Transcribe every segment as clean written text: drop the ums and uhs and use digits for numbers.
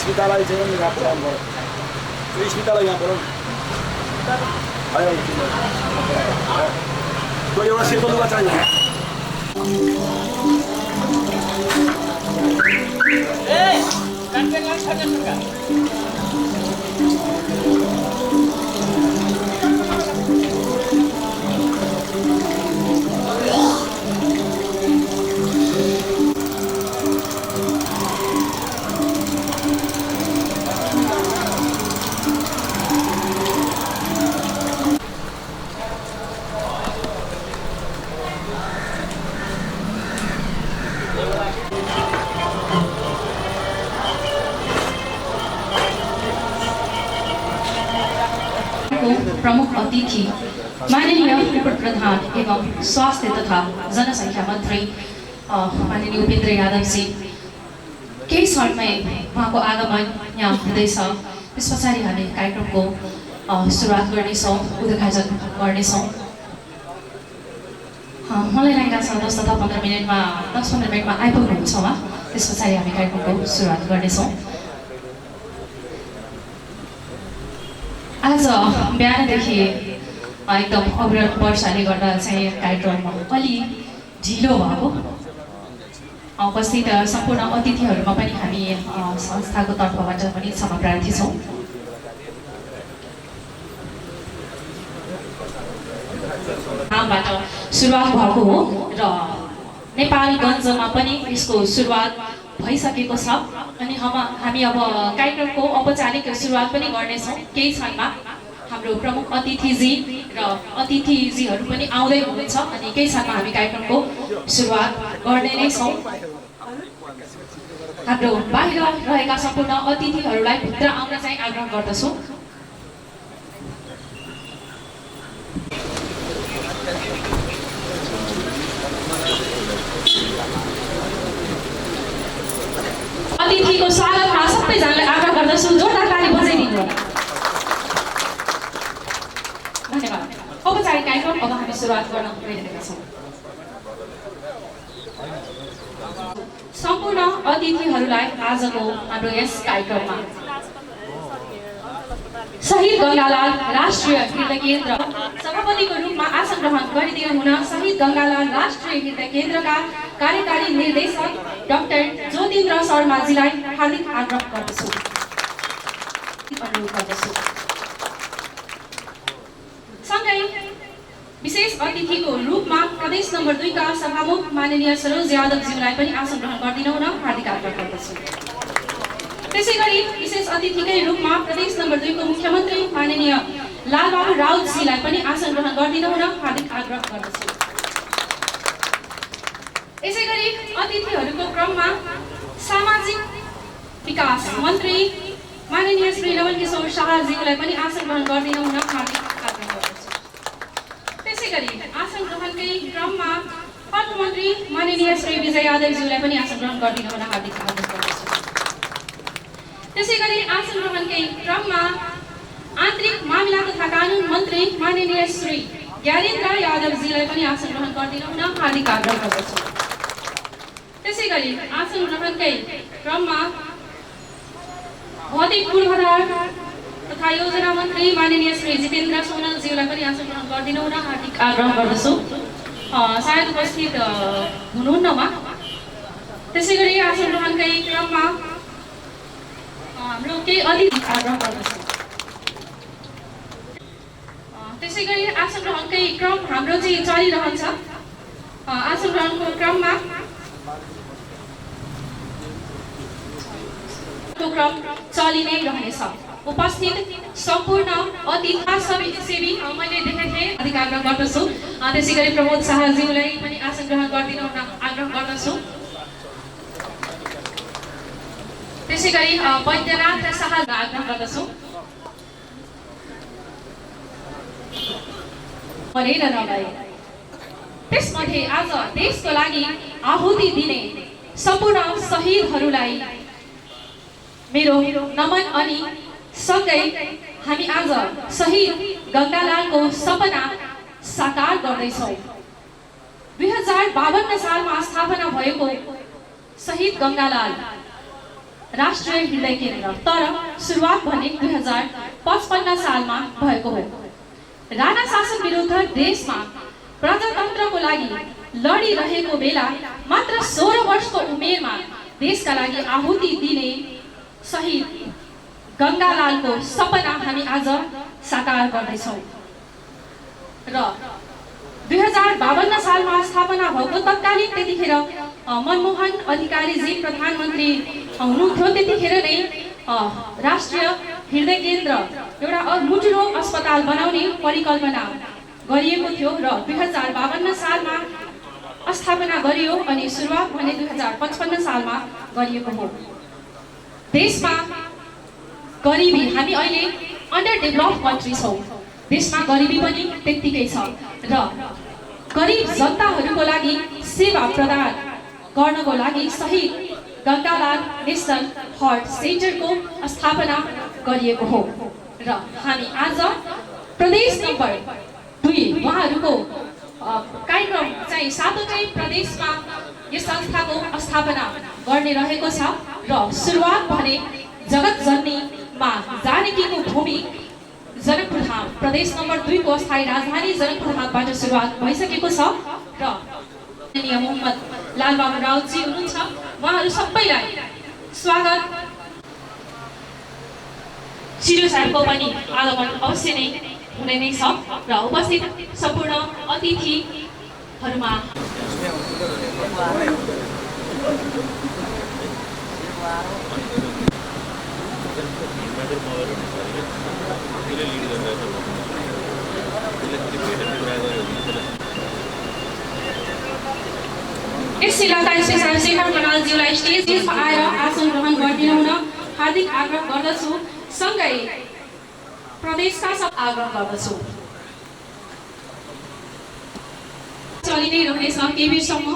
स्मितालाई चाहिँ यहाँ बोलाउनु पऱ्यो। त्यो स्मितालाई यहाँ बोलाउनु। त्यो एउटा सेतो लुगा चाहियो। प्रमुख अतिथि माननीय उपप्रधान एवं स्वास्थ्य तथा जनसङ्ख्या मन्त्री माननीय उपेन्द्र यादवजी केही क्षणमै उहाँको आगमन यहाँ हुँदैछ। त्यस पछाडि हामी कार्यक्रमको सुरुवात गर्नेछौँ, उद्घाटन गर्नेछौँ। मलाई लागिरहेको छ 10 तथा 15 मिनटमा 10-15 मिनटमा आइपुग्नुहुन्छ उहाँ। त्यस पछाडि हामी कार्यक्रमको सुरुवात गर्नेछौँ। आज बिहानदेखि एकदम अविरल वर्षाले गर्दा चाहिँ कार्यक्रम अलि ढिलो भएको। उपस्थित सम्पूर्ण अतिथिहरूमा पनि हामी संस्थाको तर्फबाट पनि क्षमा प्रार्थी छौँ। नामबाट सुरुवात भएको हो र नेपालगञ्जमा पनि यसको सुरुवात भइसकेको छ। अनि हामी अब कार्यक्रमको औपचारिक सुरुवात पनि गर्नेछौँ। केही क्षणमा हाम्रो प्रमुख अतिथिजी र अतिथिजीहरू पनि आउँदै हुनुहुन्छ अनि केही क्षणमा हामी कार्यक्रमको सुरुवात गर्ने नै छौँ। हाम्रो बाहिर रहेका सम्पूर्ण अतिथिहरूलाई भित्र आउन चाहिँ आग्रह गर्दछु। अतिथिको स्वागतमा सबैजनालाई आग्रह गर्दछु, जोरदार ताली बजाइदिनु होला। धन्यवाद। औपचारिक कार्यक्रम अब हामी सुरुवात गर्न गइरहेका छौँ। सम्पूर्ण अतिथिहरूलाई आजको हाम्रो यस कार्यक्रममा शहीद गंगालाल राष्ट्रिय हृदय केन्द्र सभापतिको रूपमा आसन ग्रहण गरिदिनु हुन शहीद गंगालाल राष्ट्रिय हृदय केन्द्रका कार्यकारी निर्देशक डाक्टर ज्योतिन्द्र शर्माजीलाई हार्दिक आग्रह गर्दछु, अनुरोध गर्दछु। सँगै विशेष अतिथिको रूपमा प्रदेश नम्बर 2 का सभामुख माननीय सरोज यादवज्यूलाई पनि आसन ग्रहण गरिदिनु हुन हार्दिक आग्रह गर्दछु। त्यसैगरी विशेष अतिथिकै रूपमा प्रदेश नम्बर 2 को मुख्यमन्त्री माननीय लालबाबु राउतजीलाई पनि आसन ग्रहण गरिदिनु हुन हार्दिक आग्रह गर्दछु। यसैगरी अतिथिहरूको क्रममा सामाजिक विकास मन्त्री माननीय श्री नवल किशोर शाहज्यूलाई पनि आसन ग्रहण गरिदिनु हुन हार्दिक आग्रह गर्दछु। त्यसैगरी आसन ग्रहणकै क्रममा अर्थमन्त्री माननीय श्री विजय यादवज्यूलाई पनि आसन ग्रहण गरिदिनु हुन हार्दिक आग्रह गर्दछु। त्यसैगरी आसन ग्रहणकै क्रममा आन्तरिक मामिला तथा कानुन मन्त्री माननीय श्री ज्ञानेन्द्र यादवजीलाई पनि आसन ग्रहण गरिदिनु हुन हार्दिक आग्रह गर्दछु। त्यसैगरी आसन ग्रहणकै क्रममा भौतिक पूर्वाधार तथा योजना मन्त्री माननीय श्री जितेन्द्र सोनलज्यूलाई पनि आसन ग्रहण गरिदिनु हुन हार्दिक आग्रह गर्दछु। सायद उपस्थित हुनुहुन्न उहाँ। त्यसैगरी आसन ग्रहणकै क्रममा हाम्रो केही अतिथि आग्रह गर्दछु। त्यसैगरी आसन ग्रहणकै क्रम हाम्रो चाहिँ चलिरहन्छ। आसन ग्रहणको क्रममा क्रम चलि नै रहनेछ। उपस्थित सम्पूर्ण अतिथि सेवी मैले देखेको थिएँ, हार्दिक आग्रह गर्दछु। त्यसैगरी प्रमोद शाहज्यूलाई पनि आसन ग्रहण गरिदिनु हुन आग्रह गर्दछु। त्यसैगरी वैद्यनाथ शाह आग्रह गर्दछु। मरेर नगए त्यसमध्ये आज देशको लागि आहुति दिने सम्पूर्ण शहीदहरूलाई मेरो नमन अनि सँगै हामी आज शहीद गंगालालको सपना साकार गर्दैछौँ। 2052 सालमा स्थापना भएको शहीद गंगालाल राष्ट्रिय हृदय केन्द्र, तर सुरुवात भने 2055 सालमा भएको हो। राणा शासन विरुद्ध देशमा प्रजातन्त्रको लागि लडिरहेको बेला मात्र 16 वर्षको उमेरमा देशका लागि आहुति दिने शहीद गंगालालको सपना हामी आज साकार गर्दैछौँ। र 2052 सालमा स्थापना भएको तत्कालीन त्यतिखेर मनमोहन अधिकारीजी प्रधानमन्त्री हुनुहुन्थ्यो, त्यतिखेर नै राष्ट्रिय हृदय केन्द्र एउटा मुटुरोग अस्पताल बनाउने परिकल्पना गरिएको थियो र 2052 सालमा स्थापना गरियो अनि सुरुवात भने 2055 सालमा गरिएको हो। देशमा गरिबी, हामी अहिले अन्डर डेभलप कन्ट्री छौँ, देशमा गरिबी पनि त्यत्तिकै छ र गरिब जनताहरूको लागि सेवा प्रदान गर्नको लागि शहीद गंगालाल नेसनल हार्ट सेन्टरको स्थापना गरिएको हो। र हामी आज प्रदेश नम्बर 2 उहाँहरूको कार्यक्रम चाहिँ 7वटै प्रदेशमा यस संस्थाको स्थापना गर्ने रहेको छ र सुरुवात भने जगत जननी मा जानकीको भूमि जनकपुरधाम प्रदेश नम्बर 2 को अस्थायी राजधानी जनकपुरधामबाट सुरुवात भइसकेको छ। र माननीय मोहम्मद लालबाबु राउतजी हुनुहुन्छ, उहाँहरू सबैलाई स्वागत। सिरो साहबको पनि आगमन अवश्य नै हुने नै छ र उपस्थित सम्पूर्ण अतिथिहरूमा यस जिल्लाका एसपी शेखर खनालज्यूलाई स्टेजमा आएर आसन ग्रहण गरिदिनु हुन हार्दिक आग्रह गर्दछु। सँगै प्रदेशका सब आग्रह गर्दछु। चलि नै रहनेछ केही बेरसम्म।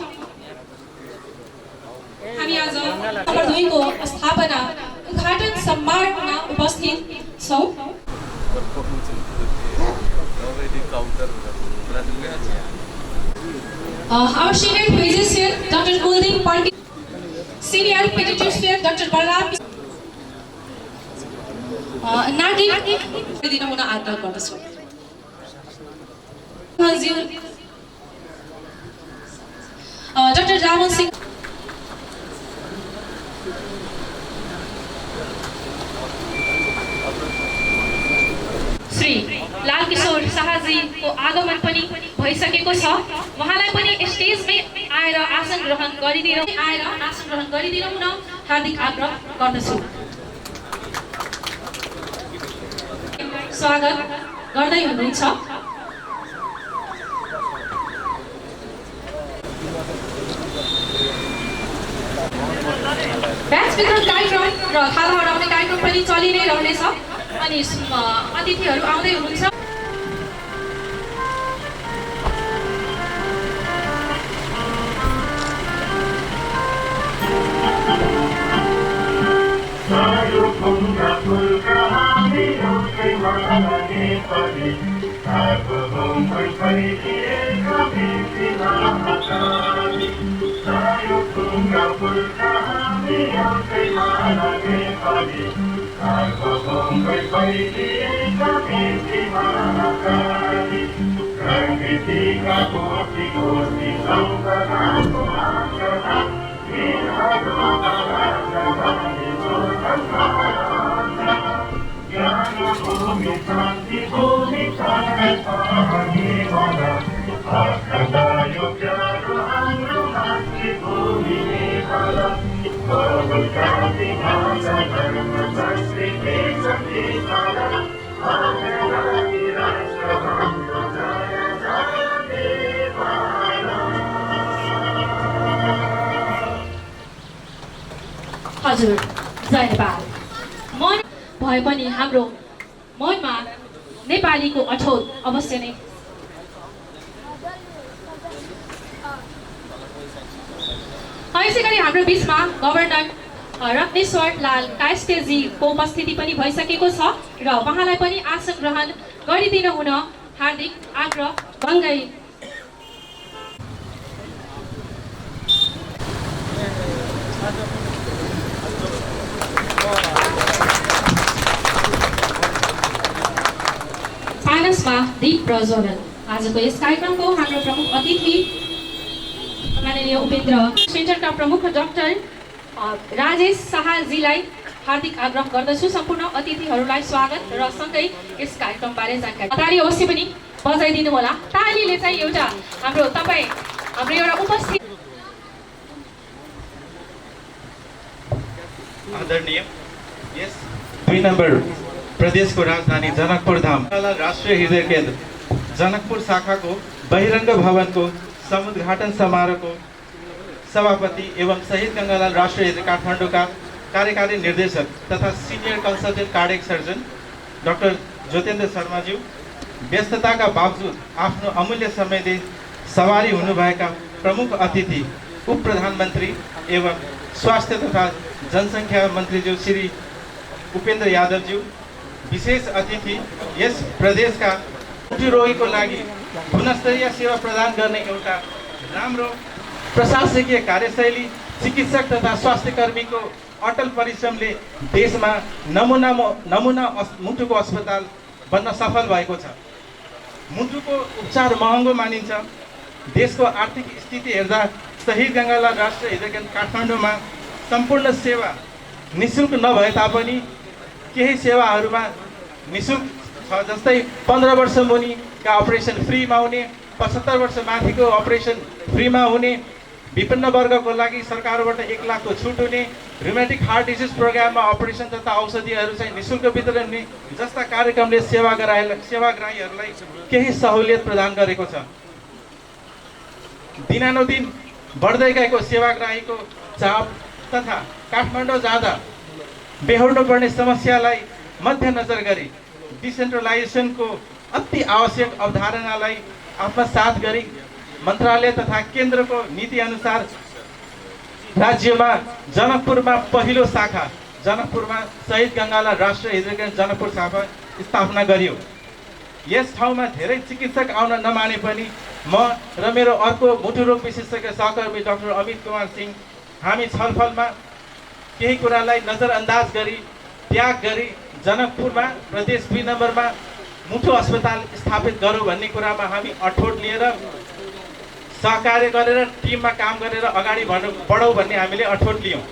हामी आज नम्बर 2 को स्थापना उद्घाटन समारोहमा उपस्थित छौँ। Our senior physician Dr. Kuldeep Pandit, senior pediatrician Dr. Balram नागरिक दिन हुन आग्रह गर्दछु। डाक्टर रावण सिंह श्री लालकिशोर शाहजीको आगमन पनि भइसकेको छ। उहाँलाई पनि स्टेजमै आएर आसन ग्रहण गरिदिनु हुन हार्दिक आग्रह गर्दछु। स्वागत गर्दै हुनुहुन्छ। ब्याच वितरण कार्यक्रम र खाना हराउने कार्यक्रम पनि चलि नै रहनेछ अनि अतिथिहरू आउँदै हुनुहुन्छ। हजुर, जय नेपाल। मन भए पनि हाम्रो मनमा नेपालीको अठोट अवश्य नै। यसै गरी हाम्रो बिचमा गभर्नर रत्नेश्वर लाल कास्केजीको उपस्थिति पनि भइसकेको छ र उहाँलाई पनि आसन ग्रहण गरिदिन हुन हार्दिक आग्रह। गङ्गै तथा दीप प्रज्वलन। आजको यस कार्यक्रमको हाम्रो प्रमुख अतिथि माननीय उपेन्द्र सेन्टरका प्रमुख डाक्टर राजेश शाहजीलाई हार्दिक आग्रह गर्दछु। सम्पूर्ण अतिथिहरूलाई स्वागत र सँगै यस कार्यक्रमबारे जानकारी। ताली अवश्य पनि बजाइदिनु होला। तालीले चाहिँ एउटा हाम्रो हाम्रो एउटा उपस्थित आदरणीय यस 2 नम्बर प्रदेशको राजधानी जनकपुर धाम राष्ट्रिय हृदय केन्द्र जनकपुर शाखाको बहिरङ्ग भवनको समुद्घाटन समारोहको सभापति एवं शहीद गंगालाल राष्ट्रिय हृदय काठमाडौँका कार्यकारी निर्देशक तथा senior consultant cardiac surgeon doctor Jyotendra शर्माज्यू, व्यस्तताका बावजुद आफ्नो अमूल्य समय दिई सवारी हुनुभएका प्रमुख अतिथि उप प्रधानमन्त्री एवं स्वास्थ्य तथा जनसङ्ख्या मन्त्रीज्यू श्री उपेन्द्र यादवज्यू, विशेष अतिथि यस प्रदेशका मुटु रोगीको लागि गुणस्तरीय सेवा प्रदान गर्ने एउटा राम्रो प्रशासकीय कार्यशैली, चिकित्सक तथा स्वास्थ्यकर्मीको अटल परिश्रमले देशमा नमुना नमुना मुटुको अस्पताल बन्न सफल भएको छ। मुटुको उपचार महँगो मानिन्छ। देशको आर्थिक स्थिति हेर्दा शहीद गंगालाल राष्ट्रिय हृदय केन्द्र काठमाडौँमा सम्पूर्ण सेवा निःशुल्क नभए तापनि केही सेवाहरूमा निःशुल्क छ, जस्तै 15 वर्ष मुनिका अपरेसन फ्रीमा हुने, 75 वर्ष माथिको अपरेसन फ्रीमा हुने, विपन्न वर्गको लागि सरकारबाट 1 लाखको छुट हुने, रुमेटिक हार्ट डिजिज प्रोग्राममा अपरेसन तथा औषधिहरू चाहिँ निःशुल्क वितरण हुने जस्ता कार्यक्रमले सेवाग्राहीहरूलाई केही सहुलियत प्रदान गरेको छ। दिनानुदिन बढ्दै गएको सेवाग्राहीको चाप तथा काठमाडौँ जाँदा बेहोर्नुपर्ने समस्यालाई मध्यनजर गरी डिसेन्ट्रलाइजेसनको अति आवश्यक अवधारणालाई आत्मसात गरी मन्त्रालय तथा केन्द्रको नीति अनुसार राज्यमा जनकपुरमा पहिलो शाखा जनकपुरमा शहीद गंगालाल राष्ट्रिय हृदय केन्द्र जनकपुर शाखा स्थापना गरियो। यस ठाउँमा धेरै चिकित्सक आउन नमाने पनि म र मेरो अर्को मुटु रोग विशेषज्ञ सहकर्मी डाक्टर अमित कुमार सिंह हामी छलफलमा केही कुरालाई नजरअन्दाज गरी त्याग गरी जनकपुरमा प्रदेश 2 नम्बरमा मुटु अस्पताल स्थापित गरौँ भन्ने कुरामा हामी अठोट लिएर सहकार्य गरेर टिममा काम गरेर अगाडि बढौँ भन्ने हामीले अठोट लियौँ।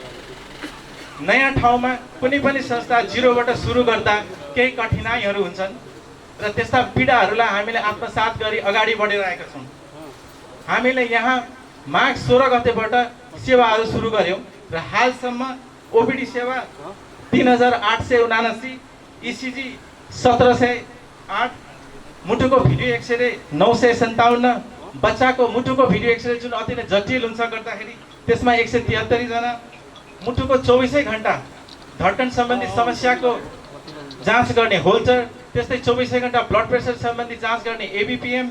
नयाँ ठाउँमा कुनै पनि संस्था जिरोबाट सुरु गर्दा केही कठिनाइहरू हुन्छन् र त्यस्ता पीडाहरूलाई हामीले आत्मसात गरी अगाडि बढिरहेका छौँ। हामीले यहाँ माघ 16 गतेबाट सेवाहरू सुरु गऱ्यौँ र हालसम्म ओपिडी सेवा 3879, इसिजी 1708, मुटुको भिडियो एक्सरे 957, बच्चाको मुटुको भिडियो एक्सरे जुन अति नै जटिल हुन्छ गर्दाखेरि त्यसमा 173 जना, मुटुको 24 घन्टा धड्कन सम्बन्धी समस्याको जाँच गर्ने होल्टर, त्यस्तै 24 घन्टा ब्लड प्रेसर सम्बन्धी जाँच गर्ने एबिपिएम,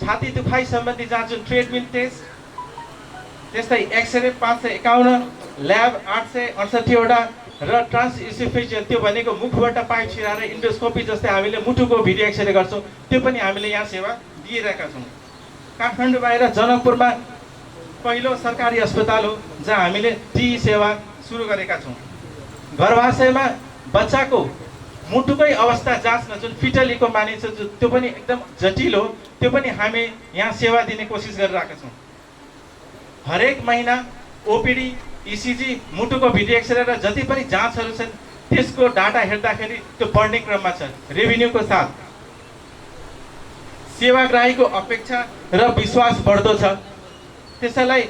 छाती दुखाइ सम्बन्धी जाँच जुन ट्रेडमिल टेस्ट, त्यस्तै एक्सरे 551, ल्याब 868वटा र ट्रान्सइसोफेजियल त्यो भनेको मुखबाट पाइप छिराएर इन्डोस्कोपी जस्तै हामीले मुटुको भिडियो एक्सरे गर्छौँ त्यो पनि हामीले यहाँ सेवा दिइरहेका छौँ। काठमाडौँ बाहिर जनकपुरमा पहिलो सरकारी अस्पताल हो जहाँ हामीले टी सेवा सुरु गरेका छौँ। गर्भाशयमा बच्चाको मुटुकै अवस्था जाँच्न जुन फिटल इको मानिन्छ त्यो पनि एकदम जटिल हो, त्यो पनि हामी यहाँ सेवा दिने कोसिस गरिरहेका छौँ। हरेक महिना ओपिडी, इसिजी, मुटुको भिडियो एक्सरे र जति पनि जाँचहरू छन् त्यसको डाटा हेर्दाखेरि त्यो बढ्ने क्रममा छ। रेभिन्यूको साथ सेवाग्राहीको अपेक्षा र विश्वास बढ्दो छ, त्यसैलाई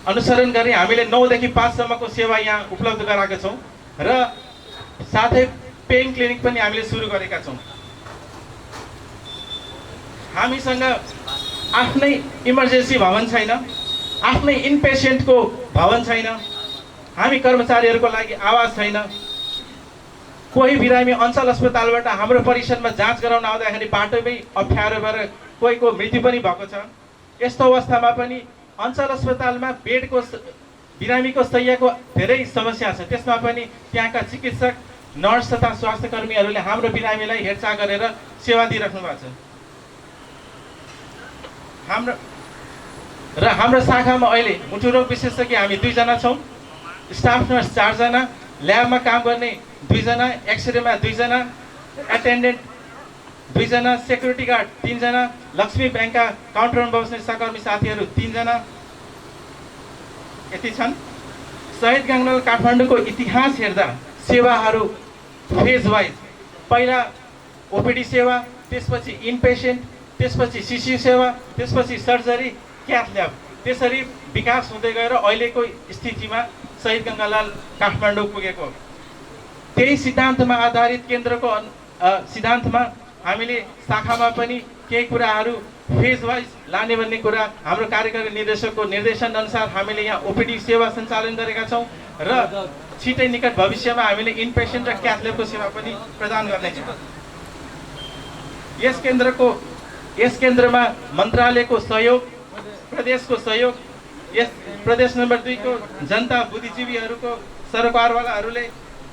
अनुसरण गरी हामीले 9 देखि 5 सम्मको सेवा यहाँ उपलब्ध गराएका छौँ र साथै पेन क्लिनिक पनि हामीले सुरु गरेका छौँ। हामीसँग आफ्नै इमर्जेन्सी भवन छैन, आफ्नै इनपेसेन्टको भवन छैन, हामी कर्मचारीहरूको लागि आवास छैन। कोही बिरामी अञ्चल अस्पतालबाट हाम्रो परिसरमा जाँच गराउन आउँदाखेरि बाटोमै अप्ठ्यारो भएर कोहीको मृत्यु पनि भएको छ। यस्तो अवस्थामा पनि अञ्चल अस्पतालमा बेडको बिरामीको शय्याको धेरै समस्या छ, त्यसमा पनि त्यहाँका चिकित्सक, नर्स तथा स्वास्थ्यकर्मीहरूले हाम्रो बिरामीलाई हेरचाह गरेर सेवा दिइराख्नु भएको छ। हाम्रो शाखामा अहिले मुटु रोग विशेषज्ञ हामी 2 जना छौँ, स्टाफ नर्स 4 जना, ल्याबमा काम गर्ने 2 जना, एक्सरेमा 2 जना, एटेन्डेन्ट 2 जना सेक्युरिटी गार्ड 3 जना, लक्ष्मी ब्याङ्कका काउन्टरमा बस्ने सहकर्मी साथीहरू 3 जना यति छन्। शहीद गङ्गालाल काठमाडौँको इतिहास हेर्दा सेवाहरू फेज वाइज, पहिला ओपिडी सेवा, त्यसपछि इनपेसेन्ट, त्यसपछि सिसियु सेवा, त्यसपछि सर्जरी, क्याथ ल्याब, त्यसरी विकास हुँदै गएर अहिलेको स्थितिमा शहीद गङ्गालाल काठमाडौँ पुगेको। त्यही सिद्धान्तमा आधारित केन्द्रको सिद्धान्तमा हामीले शाखामा पनि केही कुराहरू फेज वाइज लाने भन्ने कुरा हाम्रो कार्यकारी निर्देशकको निर्देशन अनुसार हामीले यहाँ ओपिडी सेवा सञ्चालन गरेका छौँ र छिटै निकट भविष्यमा हामीले इनपेसेन्ट र क्याथ ल्याबको सेवा पनि प्रदान गर्नेछौँ। यस केन्द्रमा मन्त्रालयको सहयोग, प्रदेशको सहयोग, यस प्रदेश नम्बर 2 को जनता, बुद्धिजीवीहरूको, सरकारवालाहरूले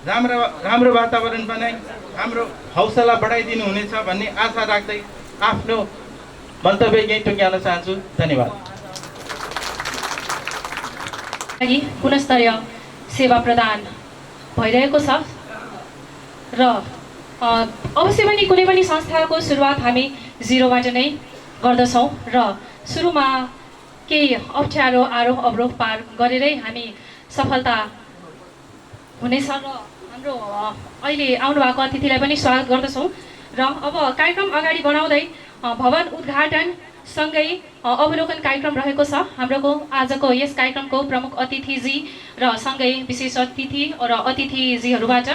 राम्रो राम्रो वातावरण बनाई हाम्रो हौसला बढाइदिनु हुनेछ भन्ने आशा राख्दै आफ्नो मन्तव्य यहीँ टुङ्ग्याउन चाहन्छु। धन्यवाद। गुणस्तरीय सेवा प्रदान भइरहेको छ र अवश्य पनि कुनै पनि संस्थाको सुरुवात हामी जिरोबाट नै गर्दछौँ र सुरुमा केही अप्ठ्यारो आरोह अवरोह पार गरेरै हामी सफलता हुनेछ र हाम्रो अहिले आउनुभएको अतिथिलाई पनि स्वागत गर्दछौँ। र अब कार्यक्रम अगाडि बढाउँदै भवन उद्घाटन सँगै अवलोकन कार्यक्रम रहेको छ। हाम्रो आजको यस कार्यक्रमको प्रमुख अतिथिजी र सँगै विशेष अतिथि र अतिथिजीहरूबाट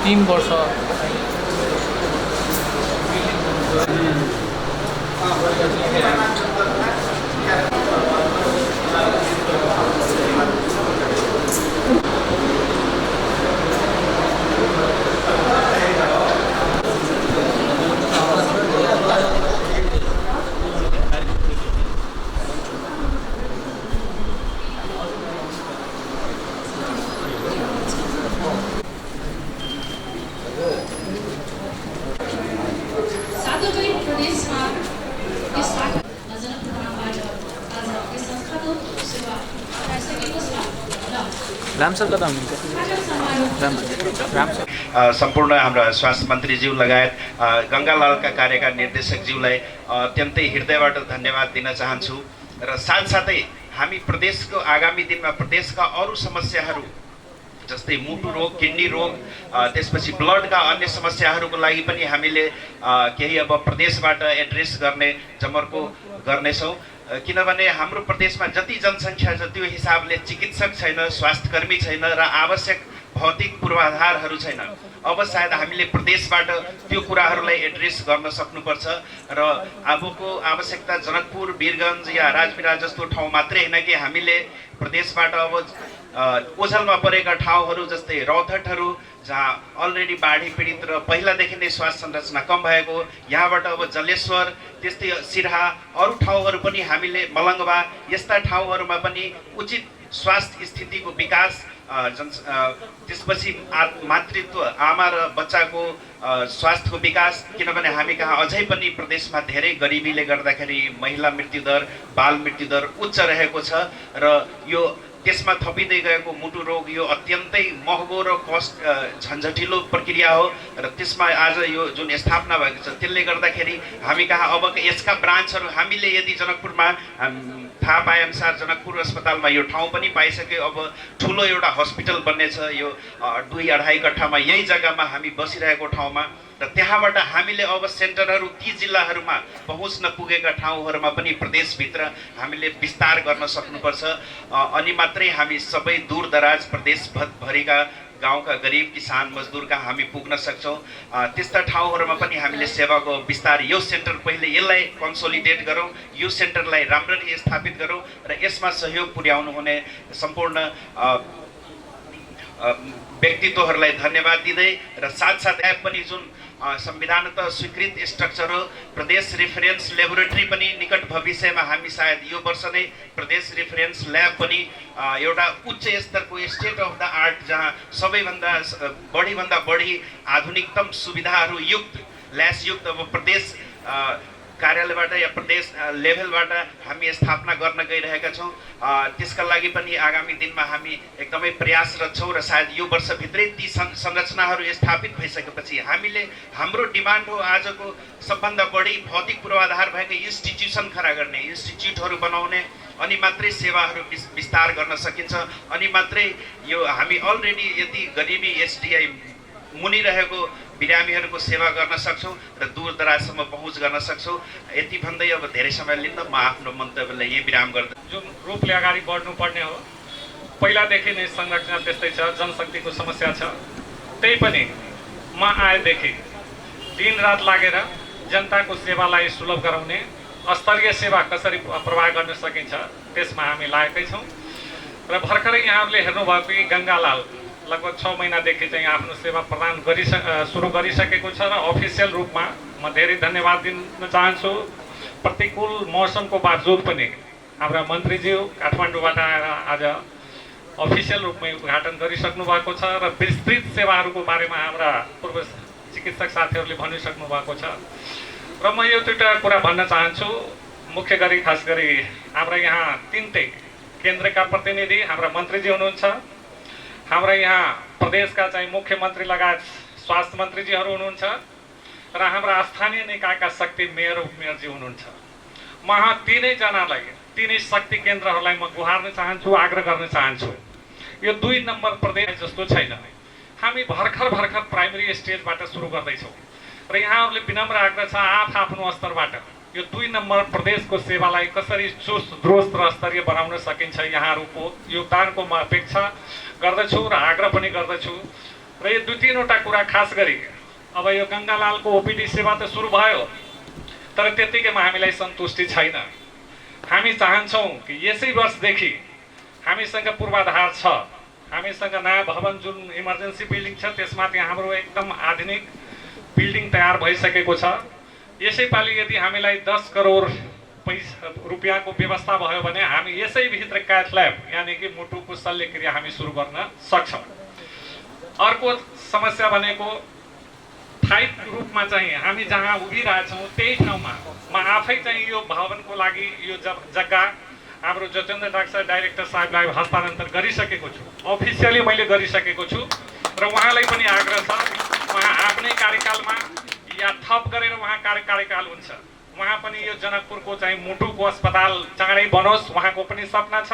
3 वर्ष सम्पूर्ण हाम्रा स्वास्थ्य मन्त्रीज्यू लगायत गङ्गालालका कार्यकारी निर्देशकज्यूलाई अत्यन्तै हृदयबाट धन्यवाद दिन चाहन्छु। र साथसाथै हामी प्रदेशको आगामी दिनमा प्रदेशका अरू समस्याहरू जस्तै मुटु रोग, किडनी रोग, त्यसपछि ब्लडका अन्य समस्याहरूको लागि पनि हामीले केही अब प्रदेशबाट एड्रेस गर्ने जमर्को गर्नेछौँ। किनभने हाम्रो प्रदेशमा जति जनसङ्ख्या छ त्यो हिसाबले चिकित्सक छैन, स्वास्थ्यकर्मी छैन र आवश्यक भौतिक पूर्वाधारहरू छैन। अब सायद हामीले प्रदेशबाट त्यो कुराहरूलाई एड्रेस गर्न सक्नुपर्छ र अबको आवश्यकता जनकपुर, वीरगञ्ज या राजविराज जस्तो ठाउँ मात्रै होइन कि हामीले प्रदेशबाट अब ओझलमा परेका ठाउँहरू जस्तै रौतहटहरू जहाँ अलरेडी बाढी पीडित र पहिलादेखि नै स्वास्थ्य संरचना कम भएको, यहाँबाट अब जलेश्वर, त्यस्तै सिरहा, अरू ठाउँहरू पनि हामीले मलङ्गवा यस्ता ठाउँहरूमा पनि उचित स्वास्थ्य स्थितिको विकास, त्यसपछि मातृत्व, आमा र बच्चाको स्वास्थ्यको विकास। किनभने हामी कहाँ अझै पनि प्रदेशमा धेरै गरिबीले गर्दाखेरि महिला मृत्युदर, बाल मृत्युदर उच्च रहेको छ र यो त्यसमा थपिँदै गएको मुटु रोग यो अत्यन्तै महँगो र कस्ट झन्झटिलो प्रक्रिया हो र त्यसमा आज यो जुन स्थापना भएको छ त्यसले गर्दाखेरि हामी कहाँ अब यसका ब्रान्चहरू हामीले यदि जनकपुरमा थाहा पाएअनुसार जनकपुर अस्पतालमा यो ठाउँ पनि पाइसक्यो। अब ठुलो एउटा हस्पिटल बन्नेछ यो 2-2.5 कट्ठामा यही जग्गामा हामी बसिरहेको ठाउँमा र त्यहाँबाट हामीले अब सेन्टरहरू ती जिल्लाहरूमा पहुँच नपुगेका ठाउँहरूमा पनि प्रदेशभित्र हामीले विस्तार गर्न सक्नुपर्छ। अनि मात्रै हामी सबै दूरदराज प्रदेशभरिका गाउँका गरिब किसान मजदुरका हामी पुग्न सक्छौँ। त्यस्ता ठाउँहरूमा पनि हामीले सेवाको विस्तार, यो सेन्टर पहिले यसलाई कन्सोलिडेट गरौँ, यो सेन्टरलाई राम्ररी स्थापित गरौँ र यसमा सहयोग पुर्याउनु हुने सम्पूर्ण व्यक्तित्वहरूलाई धन्यवाद दिँदै र साथसाथै पनि जुन संविधानत स्वीकृत स्ट्रक्चर हो प्रदेश रेफरेन्स ल्याबोरेटरी पनि निकट भविष्यमा हामी सायद यो वर्ष नै प्रदेश रेफरेन्स ल्याब पनि एउटा उच्च स्तरको स्टेट अफ the art जहाँ सबैभन्दा बढीभन्दा बढी आधुनिकतम सुविधाहरू युक्त ल्यासयुक्त अब प्रदेश कार्यालयबाट या प्रदेश लेभलबाट हामी स्थापना गर्न गइरहेका छौँ। त्यसका लागि पनि आगामी दिनमा हामी एकदमै प्रयासरत छौँ र सायद यो वर्षभित्रै ती संरचनाहरू स्थापित भइसकेपछि हामीले हाम्रो डिमान्ड हो आजको सबभन्दा बढी भौतिक पूर्वाधार भएको इन्स्टिट्युसन खडा गर्ने, इन्स्टिट्युटहरू बनाउने, अनि मात्रै सेवाहरू विस्तार गर्न सकिन्छ। अनि मात्रै यो हामी अलरेडी यति गरिबी एचडिआई मुनि रहेको बिरामीहरूको सेवा गर्न सक्छौँ र दूरदराजसम्म पहुँच गर्न सक्छौँ। यति भन्दै अब धेरै समय लिन्न, म आफ्नो मन्तव्यलाई यहीँ विराम गर्दछु। जुन रूपले अगाडि बढ्नुपर्ने हो, पहिलादेखि नै संरचना त्यस्तै छ, जनशक्तिको समस्या छ। त्यही पनि म आएदेखि दिनरात लागेर जनताको सेवालाई सुलभ गराउने, स्तरीय सेवा कसरी प्रवाह गर्न सकिन्छ त्यसमा हामी लागेकै छौँ। र भर्खरै यहाँहरूले हेर्नुभएको कि गङ्गालाल लगभग 6 महिनादेखि चाहिँ आफ्नो सेवा प्रदान सुरु गरिसकेको छ र अफिसियल रूपमा म धेरै धन्यवाद दिन चाहन्छु। प्रतिकूल मौसमको बावजुद पनि हाम्रा मन्त्रीज्यू काठमाडौँबाट आएर आज अफिसियल रूपमै उद्घाटन गरिसक्नु भएको छ र विस्तृत सेवाहरूको बारेमा हाम्रा पूर्व चिकित्सक साथीहरूले भनिसक्नु भएको छ। र म यो दुईवटा कुरा भन्न चाहन्छु, मुख्य गरी खास गरी हाम्रा यहाँ तिनटै केन्द्रका प्रतिनिधि हाम्रा मन्त्रीजी हुनुहुन्छ, हाम्रा यहाँ प्रदेशका चाहिँ मुख्यमन्त्री लगायत स्वास्थ्य मन्त्रीजीहरू हुनुहुन्छ र हाम्रा स्थानीय निकायका शक्ति मेयर उपमेयरजी हुनुहुन्छ। म तिनैजनालाई, तिनै शक्ति केन्द्रहरूलाई म गुहार्न चाहन्छु, आग्रह गर्न चाहन्छु, यो 2 नम्बर प्रदेश जस्तो छैन। हामी भर्खर भर्खर प्राइमेरी स्टेजबाट सुरु गर्दैछौँ र यहाँहरूले विनम्र आग्रह छ आफ्नो स्तरबाट यो 2 नम्बर प्रदेशको सेवालाई कसरी चुस्त दुरुस्त र स्तरीय बनाउन सकिन्छ यहाँहरूको योगदानको म अपेक्षा गर्दछु र आग्रह पनि गर्दछु। र यो 2-3वटा कुरा खास गरी अब यो गङ्गालालको ओपिडी सेवा त सुरु भयो, तर त्यत्तिकैमा हामीलाई सन्तुष्टि छैन। हामी चाहन्छौँ कि यसै वर्षदेखि हामीसँग पूर्वाधार छ, हामीसँग नयाँ भवन जुन इमर्जेन्सी बिल्डिङ छ त्यसमाथि हाम्रो एकदम आधुनिक बिल्डिङ तयार भइसकेको छ। यसैपालि यदि हामीलाई 10 करोड पैसा रुपियाँको व्यवस्था भयो भने हामी यसैभित्र क्याथ ल्याब यानि कि मुटुको शल्यक्रिया हामी सुरु गर्न सक्छौँ। अर्को समस्या भनेको स्थायी रूपमा चाहिँ हामी जहाँ उभिरहेछौँ त्यही ठाउँमा म आफै चाहिँ यो भवनको लागि यो जग्गा हाम्रो ज्योतिन्द्र डाक्टर डाइरेक्टर साहबलाई हस्तान्तरण गरिसकेको छु, अफिसियली मैले गरिसकेको छु र उहाँलाई पनि आग्रह छ, उहाँ आफ्नै कार्यकालमा या थप गरेर उहाँ कार्यकाल हुन्छ उहाँ पनि यो जनकपुरको चाहिँ मुटुको अस्पताल चाँडै बनोस्, उहाँको पनि सपना छ,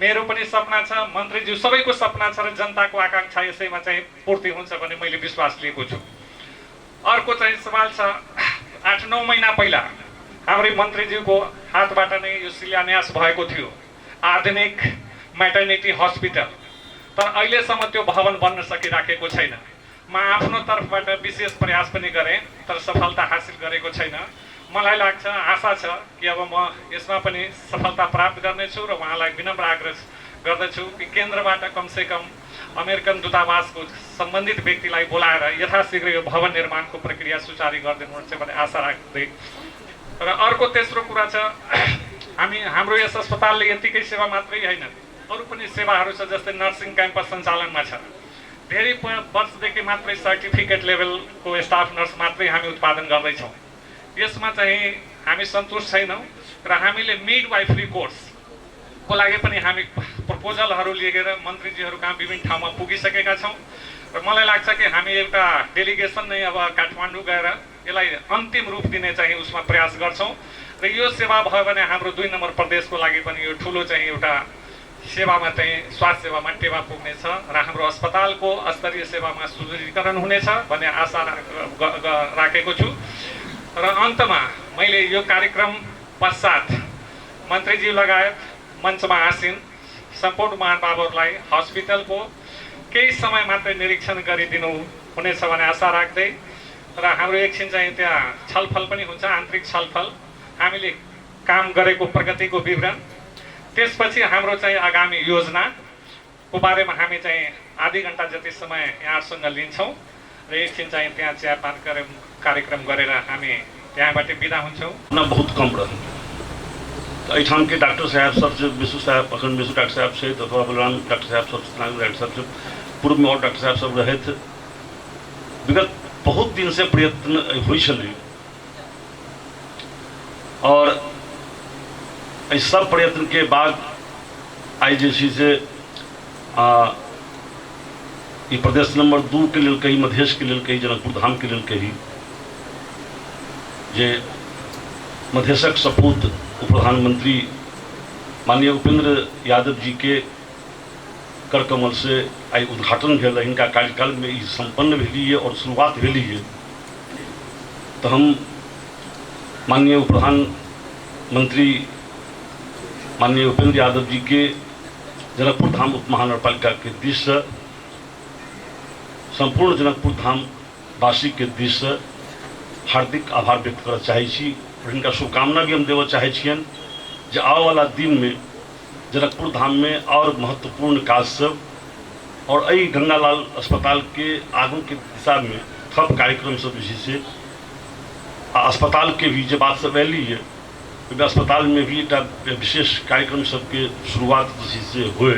मेरो पनि सपना छ, मन्त्रीज्यू सबैको सपना छ र जनताको आकाङ्क्षा यसैमा चाहिँ पूर्ति हुन्छ भन्ने मैले विश्वास लिएको छु। अर्को चाहिँ सवाल छ, 8-9 महिना पहिला हाम्रै मन्त्रीज्यूको हातबाट नै यो शिलान्यास भएको थियो आधुनिक मेटर्निटी हस्पिटल, तर अहिलेसम्म त्यो भवन बन्न सकिराखेको छैन। म आफ्नो तर्फबाट विशेष प्रयास पनि गरेँ तर सफलता हासिल गरेको छैन। मलाई लाग्छ, आशा छ कि अब म यसमा पनि सफलता प्राप्त गर्नेछु र उहाँलाई विनम्र आग्रह गर्दछु कि केन्द्रबाट कमसेकम अमेरिकन दूतावासको सम्बन्धित व्यक्तिलाई बोलाएर यथाशीघ्र यो भवन निर्माणको प्रक्रिया सुचारू गरिदिनुहुन्छ भन्ने आशा राख्दै। र अर्को तेस्रो कुरा छ, हामी हाम्रो यस अस्पतालले यतिकै सेवा मात्रै होइन, अरू पनि सेवाहरू छ, जस्तै नर्सिङ क्याम्पस सञ्चालनमा छ। धेरै वर्षदेखि मात्रै सर्टिफिकेट लेभलको स्टाफ नर्स मात्रै हामी उत्पादन गर्दैछौँ। यसमा चाहिँ हामी सन्तुष्ट छैनौँ र हामीले मिडवाइफरी कोर्सको लागि पनि हामी प्रपोजलहरू लिएर मन्त्रीजीहरू कहाँ विभिन्न ठाउँमा पुगिसकेका छौँ र मलाई लाग्छ कि हामी एउटा डेलिगेसन नै अब काठमाडौँ गएर यसलाई अन्तिम रूप दिने चाहिँ उसमा प्रयास गर्छौँ र यो सेवा भयो भने हाम्रो 2 नम्बर प्रदेशको लागि पनि यो ठुलो चाहिँ एउटा सेवामा चाहिँ स्वास्थ्य सेवामा टेवा पुग्नेछ र हाम्रो अस्पतालको स्तरीय सेवामा सुदृढीकरण हुनेछ भन्ने आशा राखेको छु। र अन्तमा मैले यो कार्यक्रम पश्चात मन्त्रीज्यू लगायत मञ्चमा आसीन सम्पूर्ण महानुभावहरूलाई हस्पिटलको केही समय मात्रै निरीक्षण गरिदिनु हुनेछ भन्ने आशा राख्दै र हाम्रो एकछिन चाहिँ त्यहाँ छलफल पनि हुन्छ, आन्तरिक छलफल, हामीले काम गरेको प्रगतिको विवरण, त्यसपछि हाम्रो चाहिँ आगामी योजनाको बारेमा हामी चाहिँ आधी घन्टा जति समय यहाँहरूसँग लिन्छौँ र एकछिन चाहिँ त्यहाँ चियापान कार्यक्रम गरेर हामी त्यहाँबाट बिदा हुन्छौँ। बहुत कम रहे तो एहिठामके डॉक्टर साहब सब विश्व साहब अखन विश्व डॉक्टर साहब छथि अथवा बलराम डॉक्टर साहब सब डॉक्टर साहब सब पूर्व में और डॉक्टर साहब सब रहथि। विगत बहुत दिन से प्रयत्न होइ छलै और एहि सब प्रयत्न के बाद आइ जे छै से ई प्रदेश नंबर 2 के लेल कही, मधेश के लेल कही, जनकपुर धाम के लेल कही, जे मधेशक सपूत उप प्रधानमंत्री माननीय उपेंद्र यादव जी के कर कमल से आई उद्घाटन भेल, हिनका कार्यकाल में ई संपन्न भेलिए और शुरुआत भेलिए। तो हम माननीय उप प्रधानमंत्री माननीय उपेंद्र यादव जी के जनकपुर धाम उप महानगरपालिका के दिस से संपूर्ण जनकपुर धाम वासी के दिस से हार्दिक आभार व्यक्त करऽ चाहै छी और हिनका शुभकामना भी हम देबऽ चाहै छियनि जे आबऽवला दिनमे जनकपुर धाम में और महत्वपूर्ण काज सब और एहि गंगालाल अस्पताल के आगू के दिशा में थप कार्यक्रम सब जे छै आ अस्पताल के भी जे बात सब अयली है ओहिमे अस्पताल में भी एकटा विशेष कार्यक्रम सबके शुरुआत जे छै से होय।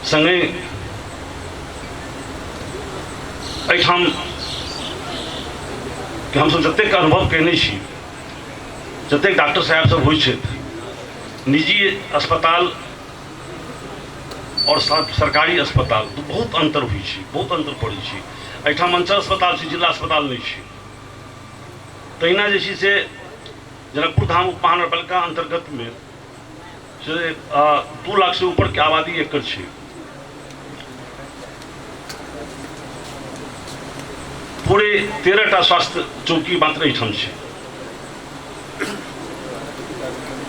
संगहि एहिठाम कि हमसब जतेक अनुभव कयने छी, जतेक डॉक्टर साहब सब होइ छथि, निजी अस्पताल और सरकारी अस्पताल तो बहुत अंतर होइ छै, बहुत अंतर पड़ै छै। एहिठाम अंचल अस्पताल छै, जिला अस्पताल नहि छै। तहिना जे छै से जनकपुर धाम उप महानगरपालिका अंतर्गत में से 2 लाख से ऊपर के आबादी एकर छै। पूरे 13टा स्वास्थ्य चौकी मात्र एहिठाम छै।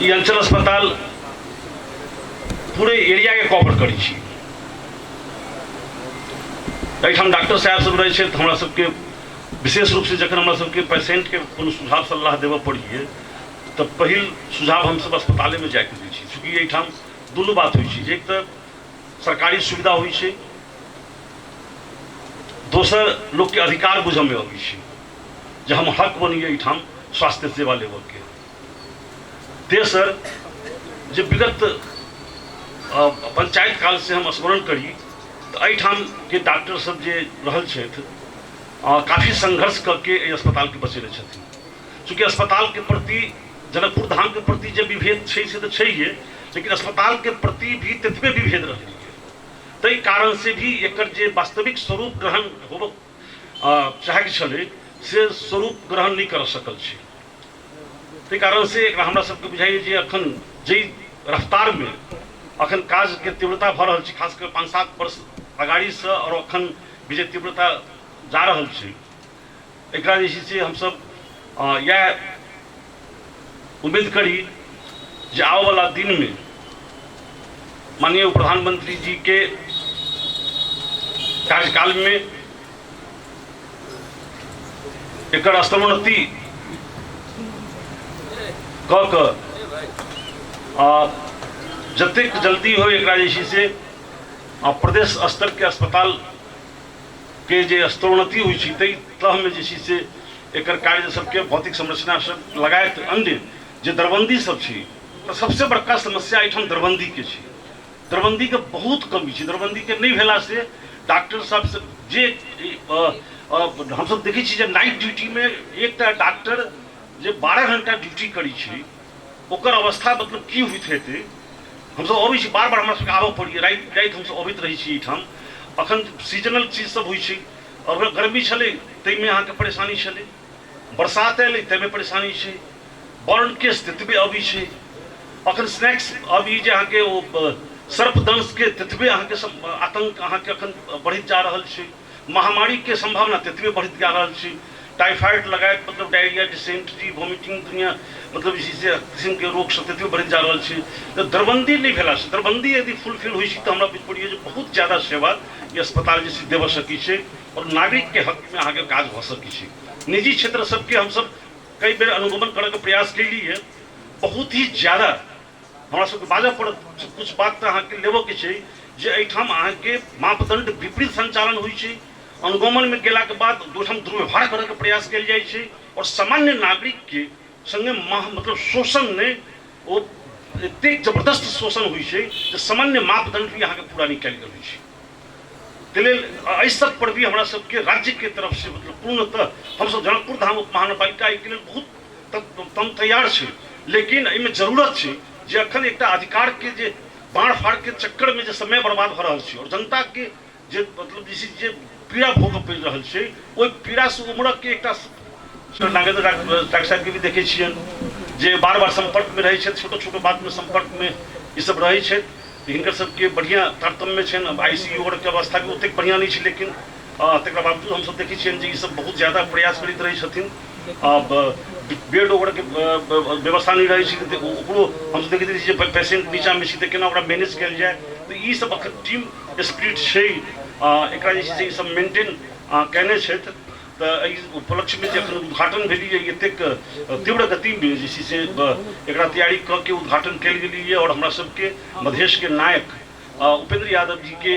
ई अंचल अस्पताल पूरे एरिया के कवर करै छी। एहिठाम डॉक्टर साहब सब रहै छथि, हमरा सबके विशेष रूप से जखन हमरा सबके पेशेंट के कोनो सुझाव सलाह देबऽ पड़िए तऽ पहिल सुझाव हमसब अस्पताले में जाके दै छी। चूँकि एहिठाम दुनू बात होइ छै, एक तऽ सरकारी सुविधा होइ छै, दोसर लोकके अधिकार बुझऽमे अबै छै जे हम हक बनिए एहिठाम स्वास्थ्य सेवा लेबऽके। तेसर जे विगत पंचायत काल से हम स्मरण करी तऽ एहिठामके डॉक्टर सब जे रहल छथि काफी संघर्ष करके एहि अस्पतालके बचेने छथिन। चूँकि अस्पतालके प्रति जनकपुर धामके प्रति जे विभेद छै से तऽ छैहे, लेकिन अस्पतालके प्रति भी ततबे विभेद रहलै, ताहि कारण से भी एकर जे वास्तविक स्वरूप ग्रहण होबऽ चाहैके छलै से स्वरूप ग्रहण नहि कर सकल छै। ताहि कारणसँ एकरा हमरा सबके बुझाइए जे अखन जाहि रफ्तारमे अखन काजके तीव्रता भऽ रहल छै, खास कऽ 5-7 वर्ष अगाड़ीसँ आओर अखन भी जे तीव्रता जा रहल छै, एकरा जे छै से हमसब इएह उम्मीद करी जे आबऽवला दिनमे माननीय प्रधानमंत्री जी के कार्यकालमे एकर स्तरोन्नति कऽ कऽ आ जतेक जल्दी हो एकरा जे छै से प्रदेश स्तरके अस्पतालके जे स्तरोन्नति होइ छै ताहि तहमे जे छै से एकर कार्य सबके भौतिक संरचना सब लगायत अन्य जे दरबन्दी सब छै, तऽ सबसे बड़का समस्या एहिठाम दरबन्दीके छै। दरबन्दीके बहुत कमी छै। दरबन्दीके नहि भेलासँ डॉक्टर सब जे हमसब देखै छी जे नाइट ड्यूटीमे एकटा डॉक्टर जे 12 घंटा ड्यूटी करै छै ओकर अवस्था मतलब की होइत हेतै। हमसब अबै छी, बार बार हमरा सबके आबऽ पड़ैए, राति राति हमसब अबैत रहै छी एहिठाम। अखन सीजनल चीज सब होइ छै, और गर्मी छलै ताहिमे अहाँके परेशानी छलै, बरसात अयलै ताहिमे परेशानी छै, बर्न केस ततबे अबै छै, अखन स्नैक्स अभी जे अहाँके ओ सर्पदंशके ततबे अहाँके आतंक अहाँके अखन बढ़ैत जा रहल छै, महामारीके सम्भावना ततबे बढ़ैत जा रहल छै, टाइफाइड लगायत मतलब डायरिया, डिसेंट्री, वोमिटिंग दुनिया मतलब जे छै से किसिमके रोग सब ततबे बढ़ैत जा रहल छै। तऽ दरबन्दी नहि भेलासँ, दरबन्दी यदि फुलफिल होइ छै तऽ हमरा बुझि पड़ैए जे बहुत ज्यादा सेवा ई अस्पताल जे छै देबऽ सकै छै आओर नागरिकके हकमे अहाँके काज भऽ सकै छै। निजी क्षेत्र सबके हमसब कई बेर अनुगमन करऽके प्रयास केलिए, बहुत ही ज्यादा हमरा सबके बाजऽ पड़त किछु बात तऽ अहाँके लेबऽके छै जे एहिठाम अहाँके मापदण्ड विपरीत सञ्चालन होइ छै। अनुगमनमे गेलाके बाद ओहिठाम दुर्व्यवहार करऽके प्रयास कयल जाइ छै आओर सामान्य नागरिकके सङ्गे मतलब शोषण नहि, ओ एतेक जबरदस्त शोषण होइ छै जे सामान्य मापदण्ड भी अहाँके पूरा नहि कयल गेल होइ छै। ताहि लेल एहि सब पर भी हमरा सबके राज्यके तरफसँ मतलब पूर्णतः हमसब जनकपुर धाम उप महानगरपालिका एहिके लेल बहुत तम तैयार छै, लेकिन एहिमे जरूरत छै जे अखन एकटा अधिकारके जे बाढ़ फाड़के चक्करमे जे समय बर्बाद भऽ रहल छै आओर जनताके जे मतलब जे छै जे पीड़ा भोगऽ पड़ि रहल छै, ओहि पीड़ासँ उमरऽके एकटा नागेन्द्र डॉक्टर साहबके भी देखै छियनि जे बार बार सम्पर्कमे रहै छथि, छोटो छोटो बातमे सम्पर्कमे ईसब रहै छथि, तऽ हिनकर सबके बढ़िआँ तारतम्य छनि। आई सी यू के अवस्था भी ओतेक बढ़िआँ नहि छै, लेकिन तकरा बावजूद हमसब देखै छियनि जे ईसब बहुत ज्यादा प्रयास करैत रहै छथिन। बेड ओकरके व्यवस्था नहि रहै छै तऽ ओकरो हमसब देखैत रहै छी जे पेशेंट नीचाँमे छै तऽ केना ओकरा मैनेज कयल जाय। तऽ ईसब अखन टीम स्पिरिट छै, एकरा जे छै से ईसब मेंटेन कयने छथि। तऽ एहि उपलक्ष्यमे जे एखन उद्घाटन भेलैए एतेक तीव्र गतिमे जे छै से एकरा तैयारी कऽ के उद्घाटन कयल गेलैए आओर हमरा सबके मधेशके नायक उपेंद्र यादव जीके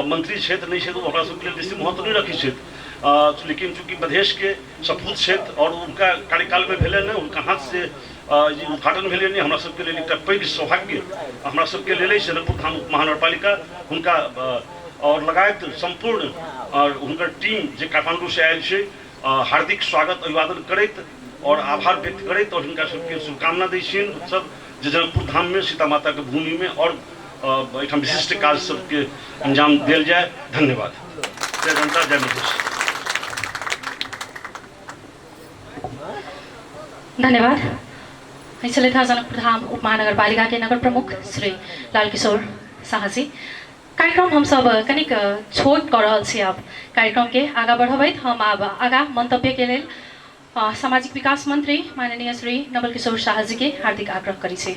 मंत्री छथि नहि छथि ओ हमरा सबके लेल बेसी महत्व नहि रखै छथि, लेकिन चूँकि मधेशके सपूत छथि आओर हुनका कार्यकालमे भेलनि हँ, हुनका हाथसँ जे उद्घाटन भेलै हँ, हमरा सबके लेल एकटा पैघ सौभाग्य हमरा सबके लेल अछि। जनकपुर धाम उप महानगरपालिका हुनका आओर लगायत सम्पूर्ण आओर हुनकर टीम जे काठमाण्डूसँ आयल छै हार्दिक स्वागत अभिवादन करैत आओर आभार व्यक्त करैत आओर हिनका सबके शुभकामना दै छियनि सब जे जनकपुर धाममे सीता माताके भूमिमे आओर एहिठाम विशिष्ट काज सबके अंजाम देल जाय। धन्यवाद। जय जनता, जय मधेश। धन्यवाद। छलथि जनकपुर धाम उप महानगरपालिका के नगर प्रमुख श्री लालकिशोर शाहजी। कार्यक्रम हम सब कनिक छोट कऽ रहल छी। आब कार्यक्रम के आगाँ बढ़बैत हम आब आगाँ मंतव्य के लेल सामाजिक विकास मंत्री माननीय श्री नवल किशोर शाह जी के हार्दिक आग्रह करै छी।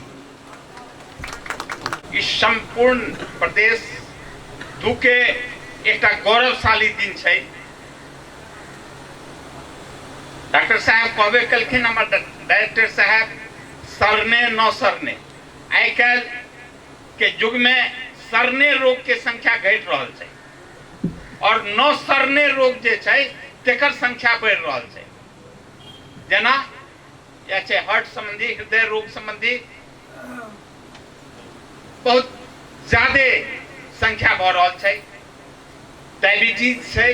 ई सम्पूर्ण प्रदेश दुके एकटा गौरवशाली दिन छै। डॉक्टर साहब कहबे कलखिन, हमर डायरेक्टर साहब, सरने न सरने। आइ काल्हि के युग में सरने रोग के संख्या घटि रहल छै और न सरने रोग जे छै तेकर संख्या बढ़ि रहल छै। जेना या छै हार्ट संबंधी, हृदय रोग संबंधी बहुत ज्यादे संख्या भऽ रहल छै, डायबिटीज छै,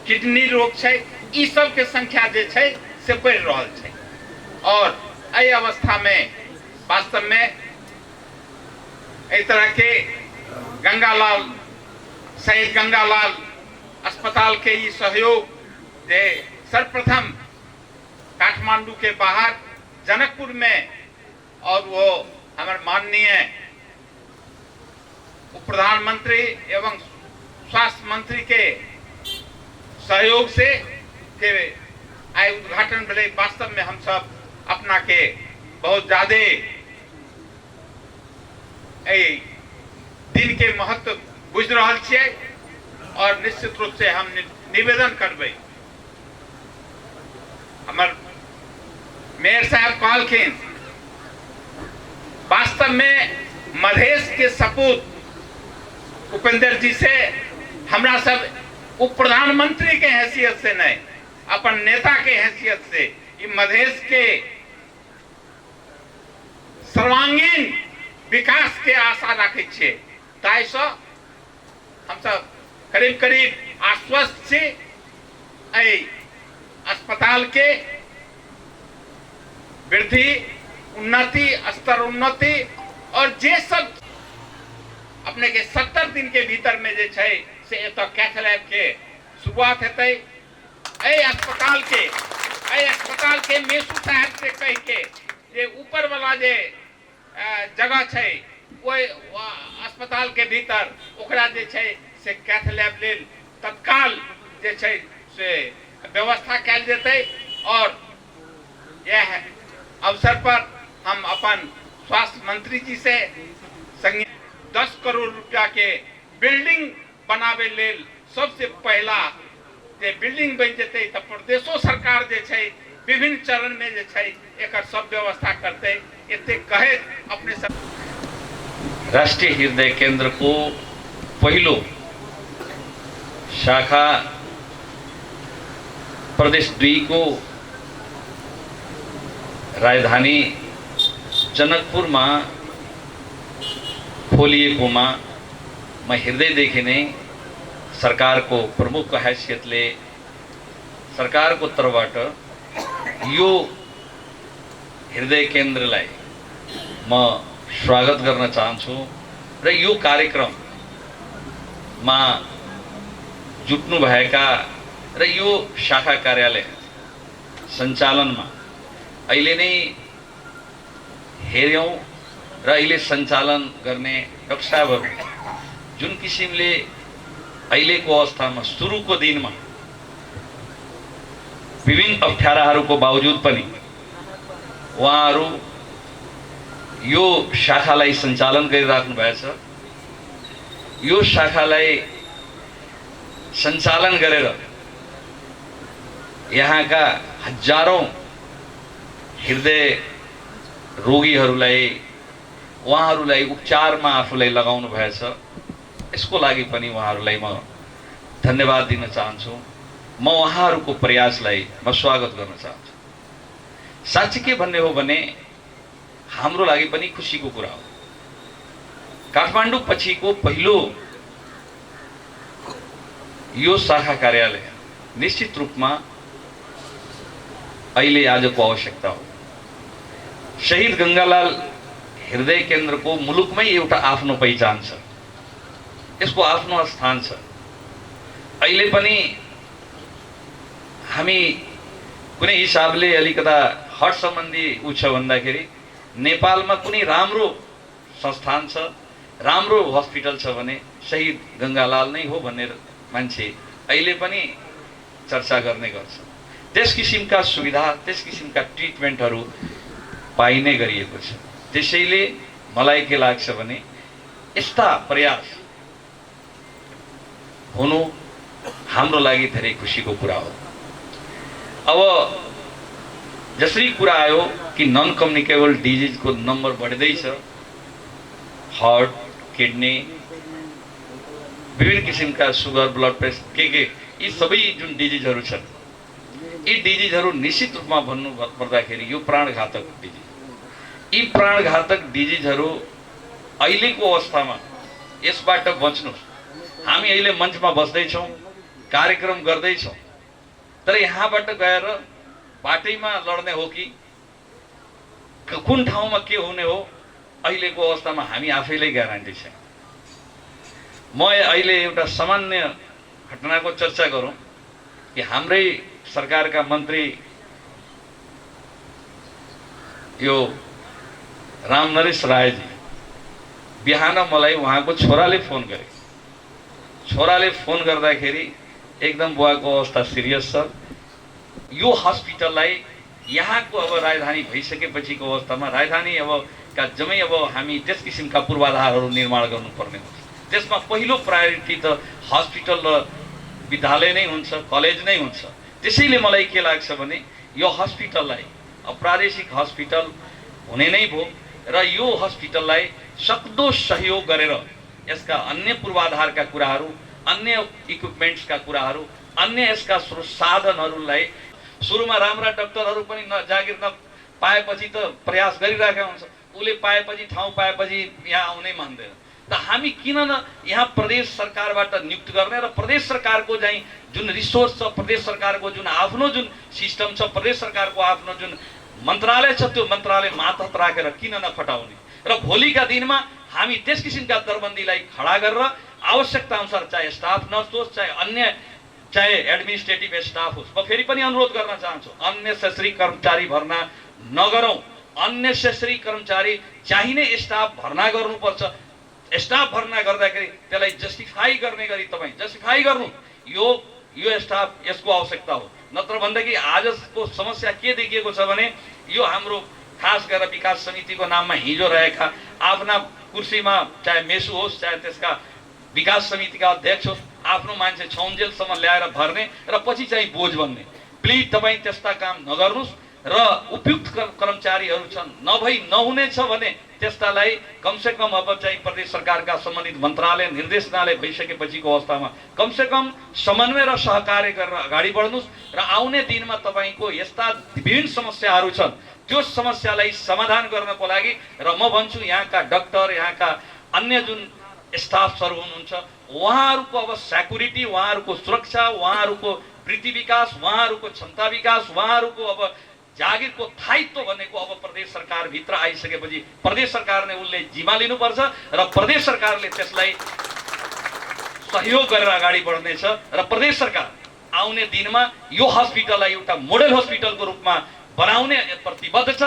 किडनी रोग छै, ई सब के संख्या जे छै से बढ़ि रहल छै। और एहि अवस्था में वास्तव में एहि तरह के गंगालाल, शहीद गंगालाल अस्पताल के ई सहयोग जे सर्वप्रथम काठमांडू के बाहर जनकपुर में, और वो हमारे माननीय उप प्रधानमंत्री एवं स्वास्थ्य मंत्री के सहयोग से के आइ उद्घाटन भेलै। वास्तव में हम सब अपना के बहुत ज्यादा एहि दिन के महत्व बुझि रहल छियै और निश्चित रूप से हम निवेदन करबै। हमर मेयर साहब कहलखिन, वास्तव में मधेश के सपूत उपेंद्र जी से हमरा सब उप प्रधानमंत्री के हैसियत से नहीं, अपन नेता के हैसियत से ई मधेश के सर्वांगीण विकास के आशा राखै छियै। ताहिसँ हमसब करीब करीब आश्वस्त छी एहि अस्पताल के वृद्धि, उन्नति, स्तर उन्नति और जे सब अपने के 70 दिन के भीतर में जे छै से एतऽ कैथ लैब के शुरुआत हेतै। एहि अस्पताल के मेसू साहब से कहि के जे ऊपर वाला जे जगह छै ओहि अस्पताल के भीतर ओकरा जे छै से कैथ लैब लेल तत्काल जे छै से व्यवस्था कयल जेतै। और यह अवसर पर हम अपन स्वास्थ्य मंत्री जी से संगे 10 करोड़ रुपया के बिल्डिंग बनावे लेल सबसे पहला जे बिल्डिंग बनि जेतै तऽ प्रदेशो सरकार जे छै विभिन्न चरण में जे छै एकर सब व्यवस्था करतै। एते कहैत अपने सब राष्ट्रिय हृदय केन्द्रको पहिलो शाखा प्रदेश 2 को राजधानी जनकपुरमा खोलिएकोमा म हृदयदेखि नै सरकारको प्रमुखको हैसियतले सरकारको तर्फबाट यो हृदय केन्द्रलाई म स्वागत गर्न चाहन्छु र यो कार्यक्रममा जुट्नुभएका र यो शाखा कार्यालय सञ्चालनमा अहिले नै हेऱ्यौँ र अहिले सञ्चालन गर्ने डाक्टर साहबहरू जुन किसिमले अहिलेको अवस्थामा सुरुको दिनमा विभिन्न अप्ठ्याराहरूको बावजुद पनि उहाँहरू यो शाखालाई सञ्चालन गरिराख्नु भएछ। यो शाखालाई सञ्चालन गरेर यहाँका हजारौँ हृदय रोगीहरूलाई उहाँहरूलाई उपचारमा आफूलाई लगाउनु भएछ। यसको लागि पनि उहाँहरूलाई म धन्यवाद दिन चाहन्छु। म उहाँहरूको प्रयासलाई म स्वागत गर्न चाहन्छु। साँच्चै के भन्ने हो भने हाम्रो लागि पनि खुसीको कुरा हो। काठमाडौँ पछिको पहिलो यो शाखा कार्यालय निश्चित रूपमा अहिले आजको आवश्यकता हो। शहीद गंगालाल हृदय केन्द्रको मुलुकमै एउटा आफ्नो पहिचान छ, यसको आफ्नो स्थान छ। अहिले पनि हामी कुनै हिसाबले अलिकता हट सम्बन्धी उ छ भन्दाखेरि नेपालमा कुनै राम्रो संस्थान छ, राम्रो हस्पिटल छ भने शहीद गंगालाल नै हो भनेर मान्छे अहिले पनि चर्चा गर्ने गर्छ। त्यस किसिमका सुविधा, त्यस किसिमका ट्रिटमेन्टहरू पाइने गरिएको छ। त्यसैले मलाई के लाग्छ भने यस्ता प्रयास हुनु हाम्रो लागि धेरै खुसीको कुरा हो। अब जसरी कुरा आयो कि नन कम्युनिकेबल डिजिजको नम्बर बढ्दैछ, हार्ट, किडनी, विभिन्न किसिमका सुगर, ब्लड प्रेसर, के यी सबै जुन डिजिजहरू छन्, यी डिजिजहरू निश्चित रूपमा भन्नु पर्दाखेरि यो प्राणघातक डिजिज, यी प्राणघातक डिजिजहरू अहिलेको अवस्थामा यसबाट बच्नु। हामी अहिले मञ्चमा बस्दैछौँ, कार्यक्रम गर्दैछौँ, तर यहाँबाट गएर बाटैमा लड्ने हो कि कुन ठाउँमा के हुने हो, अहिलेको अवस्थामा हामी आफैलाई ग्यारेन्टी छैन। म अहिले एउटा सामान्य घटनाको चर्चा गरौँ कि हाम्रै सरकारका मन्त्री यो रामनरेश रायजी बिहान मलाई उहाँको छोराले फोन गरे। छोराले फोन गर्दाखेरि एकदम बुवाको अवस्था सिरियस छ। यो हस्पिटललाई यहाँको अब राजधानी भइसकेपछिको अवस्थामा राजधानी अब का जम्मै अब हामी त्यस किसिमका पूर्वाधारहरू निर्माण गर्नुपर्ने हुन्छ। त्यसमा पहिलो प्रायोरिटी त हस्पिटल र विद्यालय नै हुन्छ, कलेज नै हुन्छ। त्यसैले मलाई के लाग्छ भने यो हस्पिटललाई अब प्रादेशिक हस्पिटल हुने नै भयो र यो हस्पिटललाई सक्दो सहयोग गरेर यसका अन्य पूर्वाधारका कुराहरू, अन्य इक्विपमेन्ट्सका कुराहरू, अन्य यसका स्रोत साधनहरूलाई सुरुमा राम्रा डाक्टरहरू पनि न जागिर नपाएपछि त प्रयास गरिरहेका हुन्छ, उसले पाएपछि ठाउँ पाएपछि यहाँ आउनै मान्दैन। त हामी किन न यहाँ प्रदेश सरकारबाट नियुक्त गर्ने र प्रदेश सरकारको चाहिँ जुन रिसोर्स छ, प्रदेश सरकारको जुन आफ्नो जुन सिस्टम छ, प्रदेश सरकारको आफ्नो जुन मन्त्रालय छ, त्यो मन्त्रालय मातहत राखेर किन नखटाउने र भोलिका दिनमा हामी त्यस किसिमका दरबन्दीलाई खडा गरेर आवश्यकता अनुसार चाहे स्टाफ नर्स होस्, चाहे अन्य चाहे एडमिनिस्ट्रेटिभ स्टाफ होस्, म फेरि पनि अनुरोध गर्न चाहन्छु अन्नेसेसरी कर्मचारी भर्ना नगरौँ। अन्नेसेसरी कर्मचारी चाहिने स्टाफ भर्ना गर्नुपर्छ। स्टाफ भर्ना गर्दाखेरि त्यसलाई जस्टिफाई गर्ने गरी तपाईँ जस्टिफाई गर्नु, यो यो स्टाफ यसको आवश्यकता हो। नत्र भनेदेखि आजको समस्या के देखिएको छ भने यो हाम्रो खास गरेर विकास समितिको नाममा हिजो रहेका आफ्ना कुर्सीमा चाहे मेसु होस्, चाहे त्यसका विकास समितिका अध्यक्ष होस्, आफ्नो मान्छे छौन्जेलसम्म ल्याएर भर्ने र पछि चाहिँ बोझ बन्ने। प्लिज तपाईँ त्यस्ता काम नगर्नुहोस् र उपयुक्त कर्मचारीहरू छन्, नभई नहुनेछ भने त्यस्तालाई कमसेकम अब चाहिँ प्रदेश सरकारका सम्बन्धित मन्त्रालय निर्देशनालय भइसकेपछिको अवस्थामा कमसेकम समन्वय र सहकार्य गरेर अगाडि बढ्नुहोस् र आउने दिनमा तपाईँको यस्ता विभिन्न समस्याहरू छन् त्यो समस्यालाई समाधान गर्नको लागि र म भन्छु यहाँका डाक्टर, यहाँका अन्य जुन स्टाफ्सहरू हुनुहुन्छ उहाँहरूको अब सेक्युरिटी, उहाँहरूको सुरक्षा, उहाँहरूको वृत्ति विकास, उहाँहरूको क्षमता विकास, उहाँहरूको अब जागिरको स्थायित्व भनेको अब प्रदेश सरकारभित्र आइसकेपछि प्रदेश सरकारले उसले जिम्मा लिनुपर्छ र प्रदेश सरकारले त्यसलाई सहयोग गरेर अगाडि बढ्नेछ र प्रदेश सरकार आउने दिनमा यो हस्पिटललाई एउटा मोडल हस्पिटलको रूपमा बनाउने प्रतिबद्ध छ।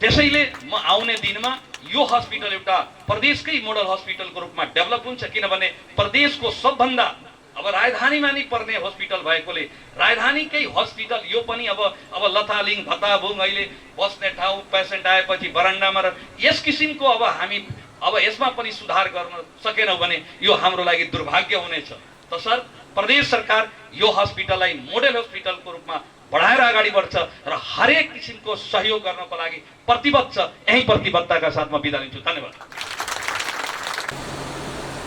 त्यसैले म आउने दिनमा यो हस्पिटल एउटा प्रदेशकै मोडल हस्पिटलको रूपमा डेभलप हुन्छ, किनभने प्रदेशको सबभन्दा अब राजधानीमा नै पर्ने हस्पिटल भएकोले राजधानीकै हस्पिटल यो पनि अब अब लथालिङ भत्ताभुङ अहिले बस्ने ठाउँ पेसेन्ट आएपछि बरान्डामा र यस किसिमको अब हामी अब यसमा पनि सुधार गर्न सकेनौँ भने यो हाम्रो लागि दुर्भाग्य हुनेछ। तसर्थ प्रदेश सरकार यो हस्पिटललाई मोडल हस्पिटलको रूपमा बढाएर अगाडि बढ्छ र हरेक किसिमको सहयोग गर्नको लागि प्रतिबद्ध छ। यही प्रतिबद्धताका साथ म बिदा लिन्छु। धन्यवाद।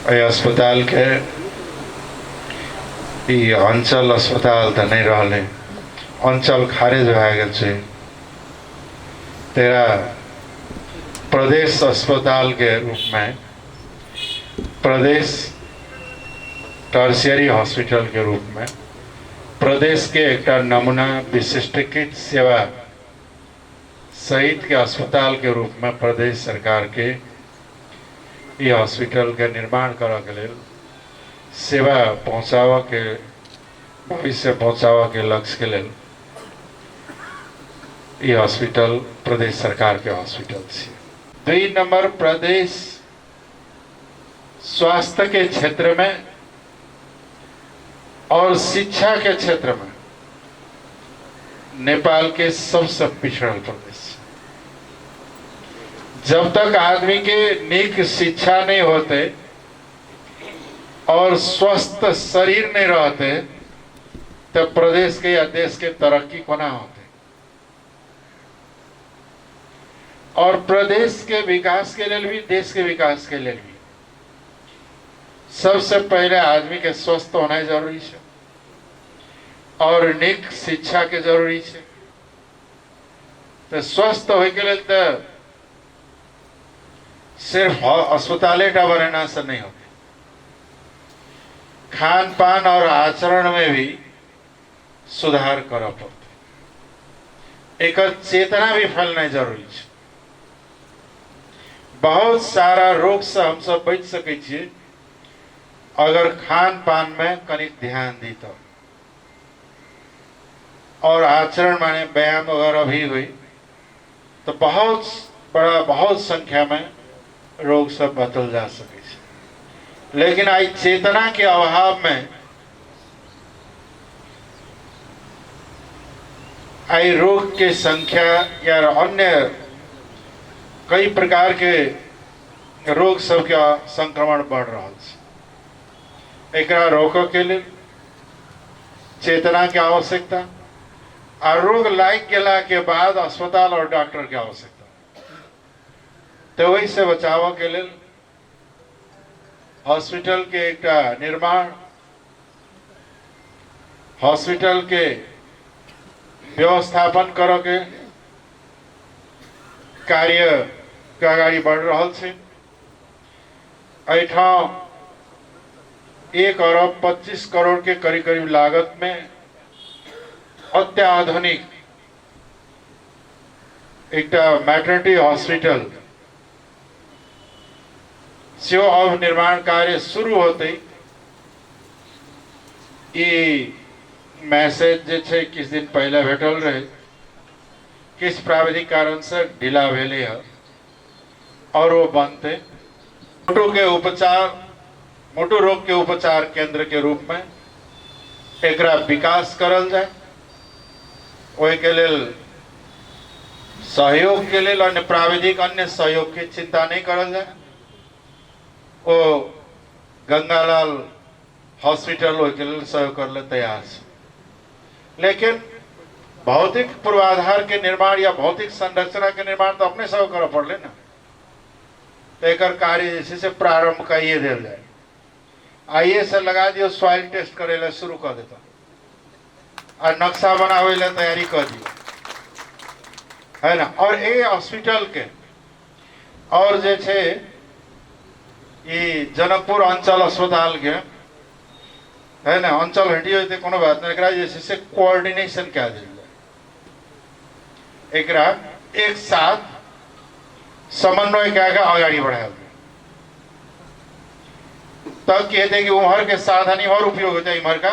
एहि अस्पतालके ई अंचल अस्पताल तऽ नहि रहलै, अंचल खारिज भए गेल छै। तेरा प्रदेश अस्पतालके रूपमे, प्रदेश टर्सियरी हॉस्पिटलके रूपमे प्रदेशके एकटा नमूना विशिष्टकृत सेवा सहितके अस्पतालके रूपमे प्रदेश सरकारके ई हॉस्पिटलके निर्माण करऽके लेल, सेवा पहुँचाबऽके, भविष्य पहुँचाबऽके लक्ष्यके लेल ई हॉस्पिटल प्रदेश सरकारके हॉस्पिटल छै। 2 नंबर प्रदेश स्वास्थ्य के क्षेत्र में और शिक्षा के क्षेत्र में नेपाल के सबसे पिछड़ल प्रदेश। जब तक आदमी के नीक शिक्षा नहीं होते और स्वस्थ शरीर नहीं रहते तब प्रदेश के या देश के तरक्की कोना होते। और प्रदेश के विकास के लिए भी, देश के विकास के लिए भी सबसे पहले आदमी के स्वस्थ होना जरूरी है और नीक शिक्षा के जरूरी है। तो स्वस्थ होए के लिए तो सिर्फ अस्पताले टा बनेना से नहीं होते, खान पान और आचरण में भी सुधार करऽ पड़ते, एक चेतना भी फैलना जरूरी है। बहुत सारा रोग से हम सब बच सकै छियै अगर खान पान में कनिक ध्यान दी तो। और आचरण माने व्यायाम वगैरह भी हुई तो बहुत बड़ा बहुत संख्या में रोग सब बचल जा सकै छै। लेकिन आई चेतना के अभाव में आई रोग के संख्या या अन्य कई प्रकार के रोग सबके संक्रमण बढ़ रहा है। एकरा रोकऽ के लेल चेतना के आवश्यकता आ रोग लागि गेला के बाद अस्पताल और डॉक्टर के आवश्यकता, तो वही से बचाव के लेल हॉस्पिटल के एकटा निर्माण, हॉस्पिटल के व्यवस्थापन करऽ के कार्य के अगाडि बढ़ रहल छै। एहिठाम 1 अरब 25 करोड़ के करीब करीब लागत में अत्याधुनिक एकटा मैटरनिटी हॉस्पिटल सेहो अब निर्माण कार्य शुरू होतै। ई मैसेज जे छै किछु दिन पहिले भेटल रहे, किछु प्राविधिक कारण से ढीला भेलै हँ और वो बनते। मोटू के उपचार, मोटू रोग के उपचार केंद्र के रूप में एकरा विकास करल जाए, ओहिके लेल सहयोग के लेल अन्य प्राविधिक अन्य सहयोग के चिंता नहीं करल जाए। ओ गंगालाल हॉस्पिटल ओहिके लेल सहयोग करे लेल तैयार छै, लेकिन भौतिक पूर्वाधार के निर्माण या भौतिक संरचना के निर्माण तो अपने सहयोग करऽ पड़लै ने, तो एकर कार्य जे छै से प्रारंभ कइए देल जाए। आइए से लगा दियौ, सॉइल टेस्ट करे ला शुरू कऽ देता आ नक्शा बनावे ला तैयारी कऽ दियौ, है ना। और ए हॉस्पिटल के और जे छै ई जनकपुर अंचल अस्पताल के, है ना, अंचल हटियो तऽ कोनो बात नहीं, एकरा जे छै से कोऑर्डिनेशन कए देल जाए, एकरा एक साथ समन्वय कए के अगाडि बढ़ायल जाए, तब की हेतै कि उम्हर के साधन इम्हर उपयोग हेतै, इम्हर का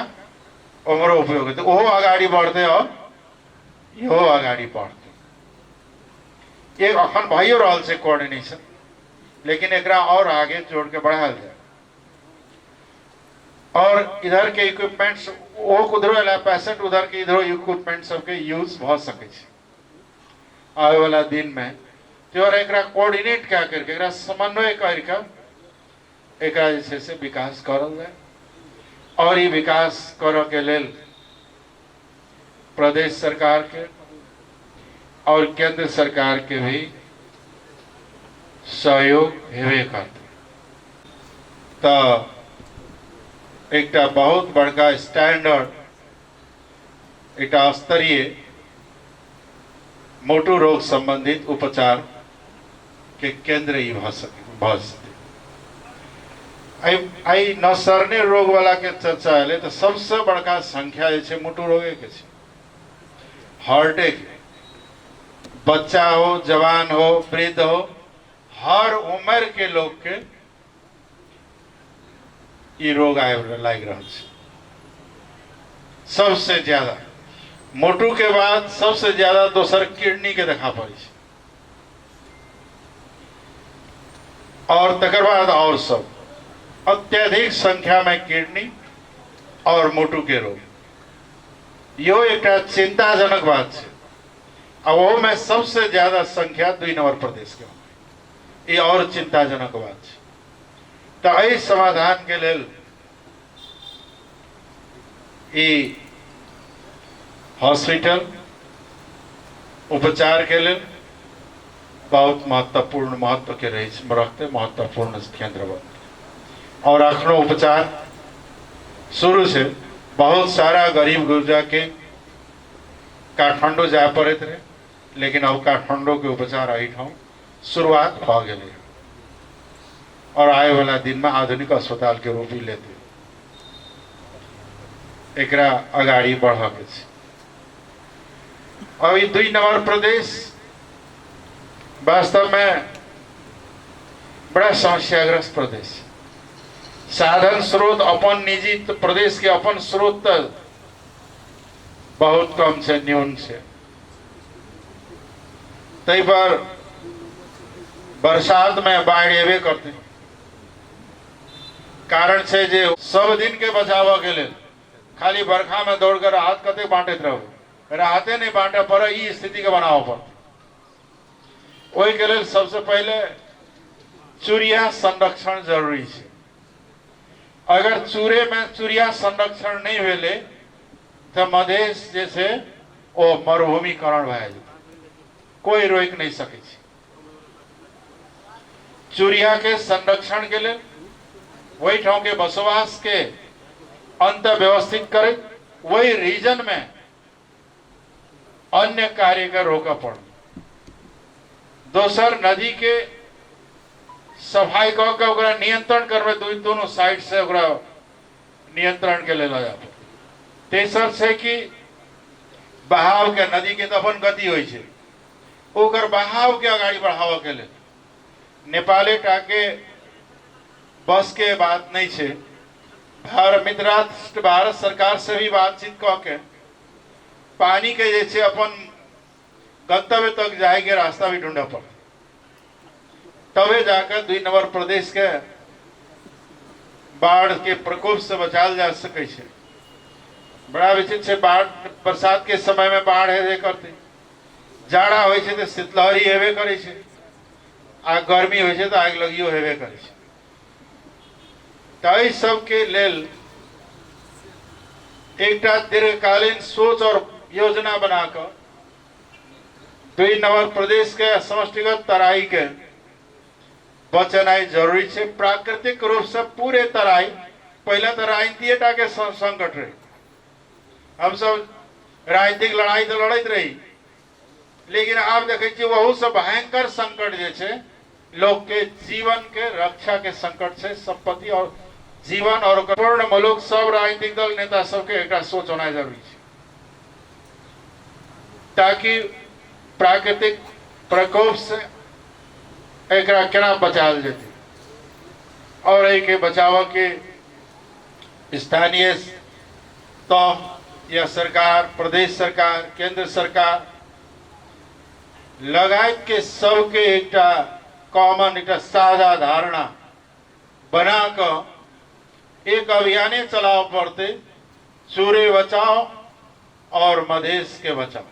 उम्हरो उपयोग हेतै, ओहो अगाडि बढ़तै और इहो अगाडि बढ़तै। एक अखन भइयो रहल छै कोऑर्डिनेशन, लेकिन एकरा और आगे जोड़ के बढ़ायल जाए। और इधर के इक्विपमेंट्स वो उधरो एला पेशेंट उधर के इधरो इक्विपमेंट सबके यूज भऽ सकै छै आबै वाला दिन में। तो और एकरा कोऑर्डिनेट कए करके, एकरा समन्वय करके एकरा जे छै से विकास करल जाए। और ई विकास करऽ के लेल प्रदेश सरकार के और केंद्र सरकार के भी सहयोग हेबे करतै। तऽ एकटा बहुत बड़का स्टैंडर्ड, एकटा स्तरीय मोटू रोग संबंधित उपचार के केंद्र ई भऽ सकै, भऽ सकै। आइ नसरने रोग वाला के चर्चा एलै तऽ सबसे बड़का संख्या जे छै मोटू रोगे के छै, हार्टे के। बच्चा हो, जवान हो, वृद्ध हो, हर उम्र के लोग के ई रोग आबि लागि रहल छै। सबसे ज्यादा मोटू के बाद सबसे ज्यादा दोसर किडनी के देखा पड़ै छै, और तकर बाद और सब अत्यधिक संख्या में किडनी और मोटू के रोग। इहो एकटा चिंताजनक बात छै। आ ओहो में सबसे ज्यादा संख्या 2 नंबर प्रदेश के, ई और चिंताजनक बात छै। तऽ एहि समाधान के लेल ई हॉस्पिटल उपचार के लेल बहुत महत्वपूर्ण महत्व के रहे रखते महत्वपूर्ण केंद्र बनते। और अखनो उपचार शुरू से बहुत सारा गरीब गुरजा के काठमांडू जाय पड़ैत रहे, लेकिन अब काठमांडू के उपचार एहिठाम शुरुआत भऽ गेलै और आए वाला दिन में आधुनिक अस्पताल के रूप ही लेते एकरा अगाडि बढ़ऽ के छै। अब ई 2 नंबर प्रदेश वास्तव में बड़ा समस्याग्रस्त प्रदेश। साधन स्रोत अपन निजी प्रदेश के अपन स्रोत तऽ बहुत कम छै, न्यून छै। ताहि पर बरसात में बाढ़ि एबे करतै। कारण छै जे सब दिन के बचाबऽ के लेल खाली बरखा में दौड़ के राहत कते बांटैत रहबै, राहते नहि बांटऽ पड़े, ई स्थिति के बनाबऽ पड़तै। ओहिके लेल सबसे पहिले चूड़िया संरक्षण जरूरी छै। अगर चूड़े में चूड़िया संरक्षण नहीं भेलै तऽ मधेश जे छै ओ मरुभूमिकरण भए जेतै, कोई रोकि नहीं सकै छै। चूड़िया के संरक्षण के लेल ओहि ठाम के बसोबास के अंत व्यवस्थित करे वही रीजन में अन्य कार्य के रोकऽ पड़ल। दोसर, नदी के सफाई कऽ के ओकरा नियंत्रण करबै, दोनों साइड से ओकरा नियंत्रण के लेल जाय। तेसर छै कि बहाव के, नदी के तऽ अपन गति होइ छै, ओकर बहाव के अगाड़ी बढ़ाबऽ के लेल नेपाले टा के बस के बात नहीं छै। भारत मित्र राष्ट्र भारत सरकार से भी बातचीत कऽ के पानी के जे छै अपन गंतव्य तक जाय के रास्ता भी ढूंढऽ पड़तै, तबे जाकर 2 नंबर प्रदेश के बाढ़ के प्रकोप से बचाल जा सकै छै। बड़ा विचित्र छै, बाढ़ बरसात के समय में बाढ़ हेबे करतै, जाड़ा होइ छै तऽ शीतलहरी हेबे करै छै, आ गर्मी होइ छै तऽ आगि लगियो हेबे करै छै। तऽ एहि सबके लेल एकटा दीर्घकालीन सोच और योजना बना कऽ 2 नंबर प्रदेश के समष्टिगत तराई के बचेनाइ जरूरी छै। प्राकृतिक रूप से पूरे तराई, पहले तऽ राजनीतिये टा के संकट रहे, हमसब राजनीतिक लड़ाई तऽ लड़ैत रही, लेकिन आब देखै छियै ओहू से भयंकर संकट जे छै लोक के जीवन के रक्षा के संकट छै, संपत्ति और जीवन और ओकर पूर्ण मुलुक। सब राजनीतिक दल नेता सबके एकटा सोच होनाइ जरूरी छै ताकि प्राकृतिक प्रकोप से एकरा केना बचायल जेतै और एहिके बचाव के स्थानीय तह या सरकार, प्रदेश सरकार, केंद्र सरकार लगायत के सबके एकटा कॉमन, एकटा साझा धारणा बना कऽ एक अभियाने चलाबऽ पड़तै, चूरे बचाओ और मधेश के बचाओ,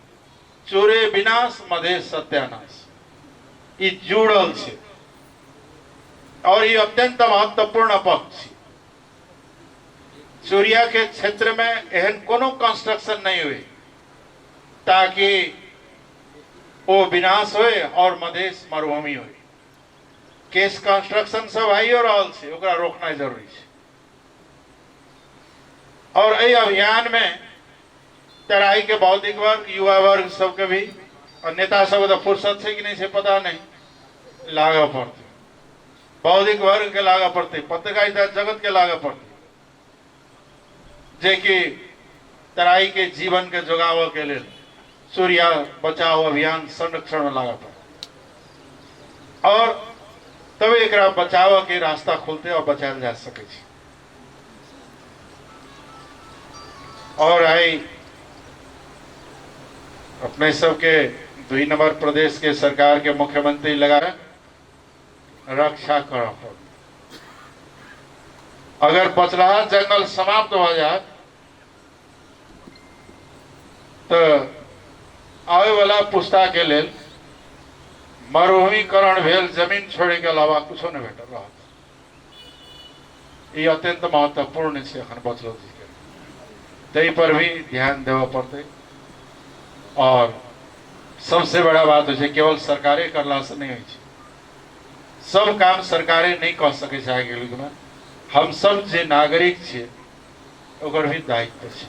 चूरे विनाश मधेश सत्यानाश, ई जुड़ल छै और ई अत्यंत महत्वपूर्ण पक्ष छै। चूरिया के क्षेत्र में एहन कोनो कंस्ट्रक्शन नहीं हुए ताकि वो विनाश होए और मधेश मरुभूमि होए। केस कंस्ट्रक्शन सब आइयो रहल छै, ओकरा रोकनाइ जरूरी छै। और एहि अभियान में तराई के बौद्धिक वर्ग, युवा वर्ग सबके भी, और नेता सब तऽ फुर्सत छै कि नहीं छै पता नहीं, लागऽ पड़तै। बौद्धिक वर्ग के लागऽ पड़तै, पत्रकारिता जगत के लागऽ पड़तै, जेकि तराई के जीवन के जोगाबऽ के लेल सूर्या बचाओ अभियान संरक्षण में लागऽ पड़तै और तबे एकरा बचाबऽ के रास्ता खुलतै और बचायल जा सकै छै। और आई अपने सबके 2 नंबर प्रदेश के सरकार के मुख्यमंत्री लगा रक्षा करऽ पड़त। अगर बचलाहा जंगल समाप्त भऽ जायत तऽ आबै वाला पुस्ता के लेल मरुभूमिकरण भेल जमीन छोड़े के अलावा कुछो नहि भेटल रहत। ई अत्यंत महत्वपूर्ण छै एखन बचल चीज के, ताहि पर भी ध्यान देबऽ पड़तै। और सबसे बड़ा बात होइ छै केवल सरकारे करला से नहि होइ छै, सब काम सरकारे नहि कऽ सकै छै। आइ काल्हिमे हम सब जे नागरिक छियै ओकर भी दायित्व छै।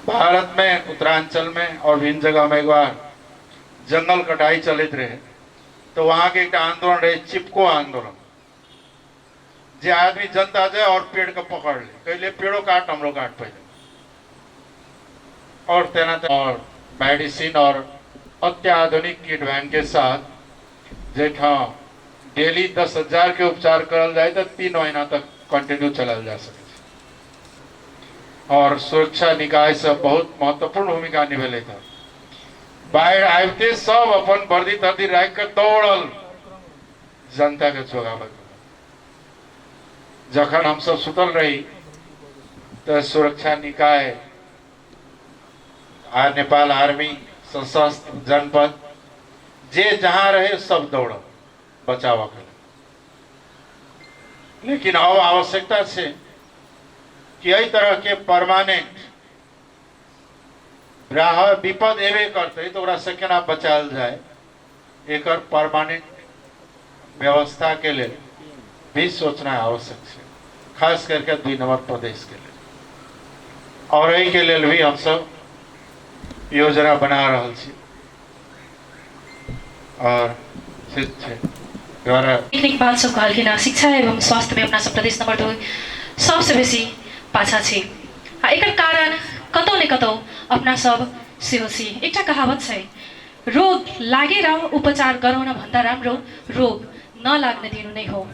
भारत में उत्तरांचल में और विभिन्न जगह में एक बार जंगल कटाई चलैत रहे तो वहां के एक आंदोलन रहे चिपको आंदोलन, जे आदमी जनता जाए और पेड़ के पकड़ ले, कहले पेड़ो काट हमरो काट पहले, और तेना और मेडिसिन और अत्याधुनिक किट वैन के साथ जेठाम डेली 10,000 के उपचार करल जाए तो 3 महीना तक कंटिन्यू चलल जा सके। और सुरक्षा निकाय सब बहुत महत्वपूर्ण भूमिका निभेले था। बाढ़ि आबिते सब अपन वर्दी तर्दी राखि कऽ दौड़ल जनता के जोगाबऽ। जखन हमसब सुतल रही तऽ सुरक्षा निकाय आ नेपाल आर्मी, सशस्त्र जनपद जे जहाँ रहे सब दौड़ल बचाबऽ के लेल। लेकिन अब आवश्यकता छै कि एहि तरह के परमानेंट विपद एबे करतै तऽ ओकरा से केना बचायल जाय, एकर परमानेंट व्यवस्था के लेल भी सोचना आवश्यक छै, खास करके 2 नंबर प्रदेश के लेल। और एहि के लेल भी हमसब योजना बना रहल छी और ठीक छै। नीक बात सब कहलखिन। शिक्षा एवं स्वास्थ्य में अपना सब प्रदेश नंबर 2 सबसे बेसी पाछा छी आ एकर कारण कतौ ने कतौ अपना सब सेहो छी। एकटा कहावत छै, रोग लागेर उपचार गराउन भन्दा राम्रो रोग नलाग्न दिनु नै हो।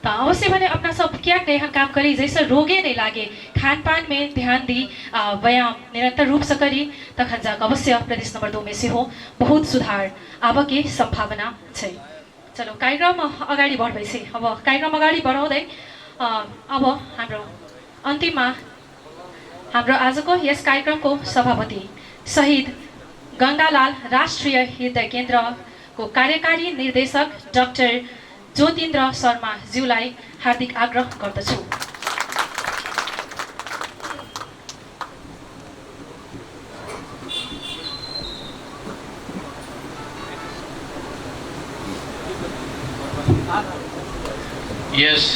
त अवश्य भने अपना सब कियाक नै एहन काम करी जैसे रोगे नै लागे, खानपान में ध्यान दी, व्यायाम निरंतर रूप से करी, तखन जाक अवश्य प्रदेश नंबर 2 में सेहो बहुत सुधार आबके सम्भावना छै। चलो कार्यक्रम अगाडि बढ्दै छै। अब कार्यक्रम अगाडि बढाउँदै अब हाम्रो अन्तिममा हाम्रो आजको यस कार्यक्रमको सभापति शहीद गंगालाल राष्ट्रिय हृदय केन्द्रको कार्यकारी निर्देशक डाक्टर ज्योतिन्द्र शर्माज्यूलाई हार्दिक आग्रह गर्दछु। यस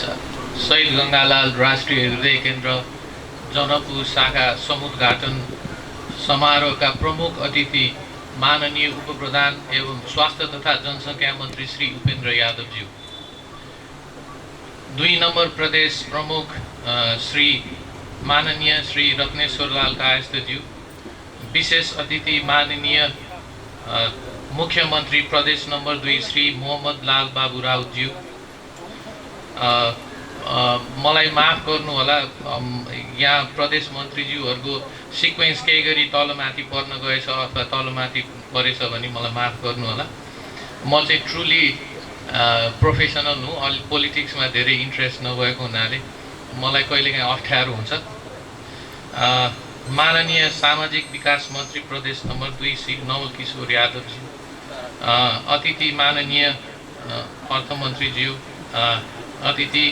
शहीद गंगालाल राष्ट्रिय हृदय केन्द्र जनकपुर शाखा समुद्घाटन समारोहका प्रमुख अतिथि माननीय उपप्रधान एवं स्वास्थ्य तथा जनसङ्ख्या मन्त्री श्री उपेन्द्र यादवज्यू, 2 नम्बर प्रदेश प्रमुख श्री माननीय श्री रत्नेश्वर लाल कायस्थज्यू, विशेष अतिथि माननीय मुख्यमन्त्री प्रदेश नम्बर 2 श्री मोहम्मद लाल बाबु राउतज्यू। मलाई माफ गर्नुहोला, यहाँ प्रदेश मन्त्रीज्यूहरूको सिक्वेन्स केही गरी तलमाथि पर्न गएछ अथवा तलमाथि परेछ भने मलाई माफ गर्नुहोला। म चाहिँ ट्रुली प्रोफेसनल हुँ, अलि पोलिटिक्समा धेरै इन्ट्रेस्ट नभएको हुनाले मलाई कहिलेकाहीँ अप्ठ्यारो हुन्छ। माननीय सामाजिक विकास मन्त्री प्रदेश नम्बर 2 श्री नवल किशोर यादवज्यू, अतिथि माननीय अर्थमन्त्रीज्यू, अतिथि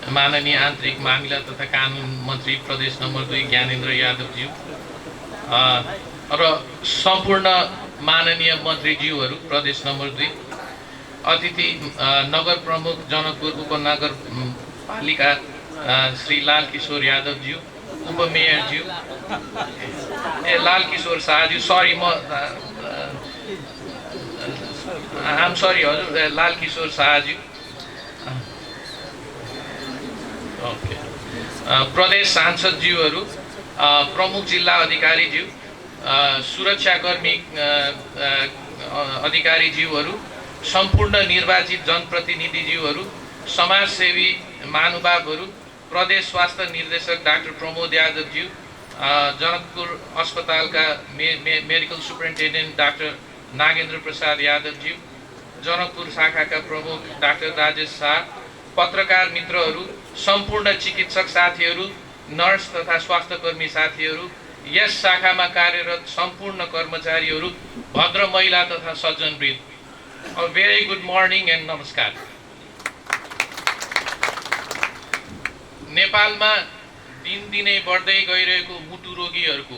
माननीय आन्तरिक मामिला तथा कानुन मन्त्री प्रदेश नम्बर 2 ज्ञानेन्द्र यादवज्यू र सम्पूर्ण माननीय मन्त्रीज्यूहरू प्रदेश नम्बर 2, अतिथि नगर प्रमुख जनकपुर उपनगर पालिका श्री लाल किशोर यादवज्यू, उपमेयरज्यू, ए लाल किशोर शाहज्यू, सरी म आम सरी हजुर, लाल किशोर शाहज्यू, ओके, प्रदेश सांसदज्यूहरू, प्रमुख जिल्ला अधिकारीज्यू, सुरक्षाकर्मी अधिकारीज्यूहरू, सम्पूर्ण निर्वाचित जनप्रतिनिधिज्यूहरू, समाजसेवी महानुभावहरू, प्रदेश स्वास्थ्य निर्देशक डाक्टर प्रमोद यादवज्यू, जनकपुर अस्पतालका medical superintendent doctor Nagendra Prasad यादवज्यू, Janakpur शाखाका प्रमुख डाक्टर राजेश शाह, पत्रकार मित्रहरू, सम्पूर्ण चिकित्सक साथीहरू, नर्स तथा स्वास्थ्यकर्मी साथीहरू, यस शाखामा कार्यरत सम्पूर्ण कर्मचारीहरू, भद्र महिला तथा सज्जनवृन्द, a very good morning and नमस्कार। नेपालमा दिनदिनै बढ्दै गइरहेको मुटु रोगीहरूको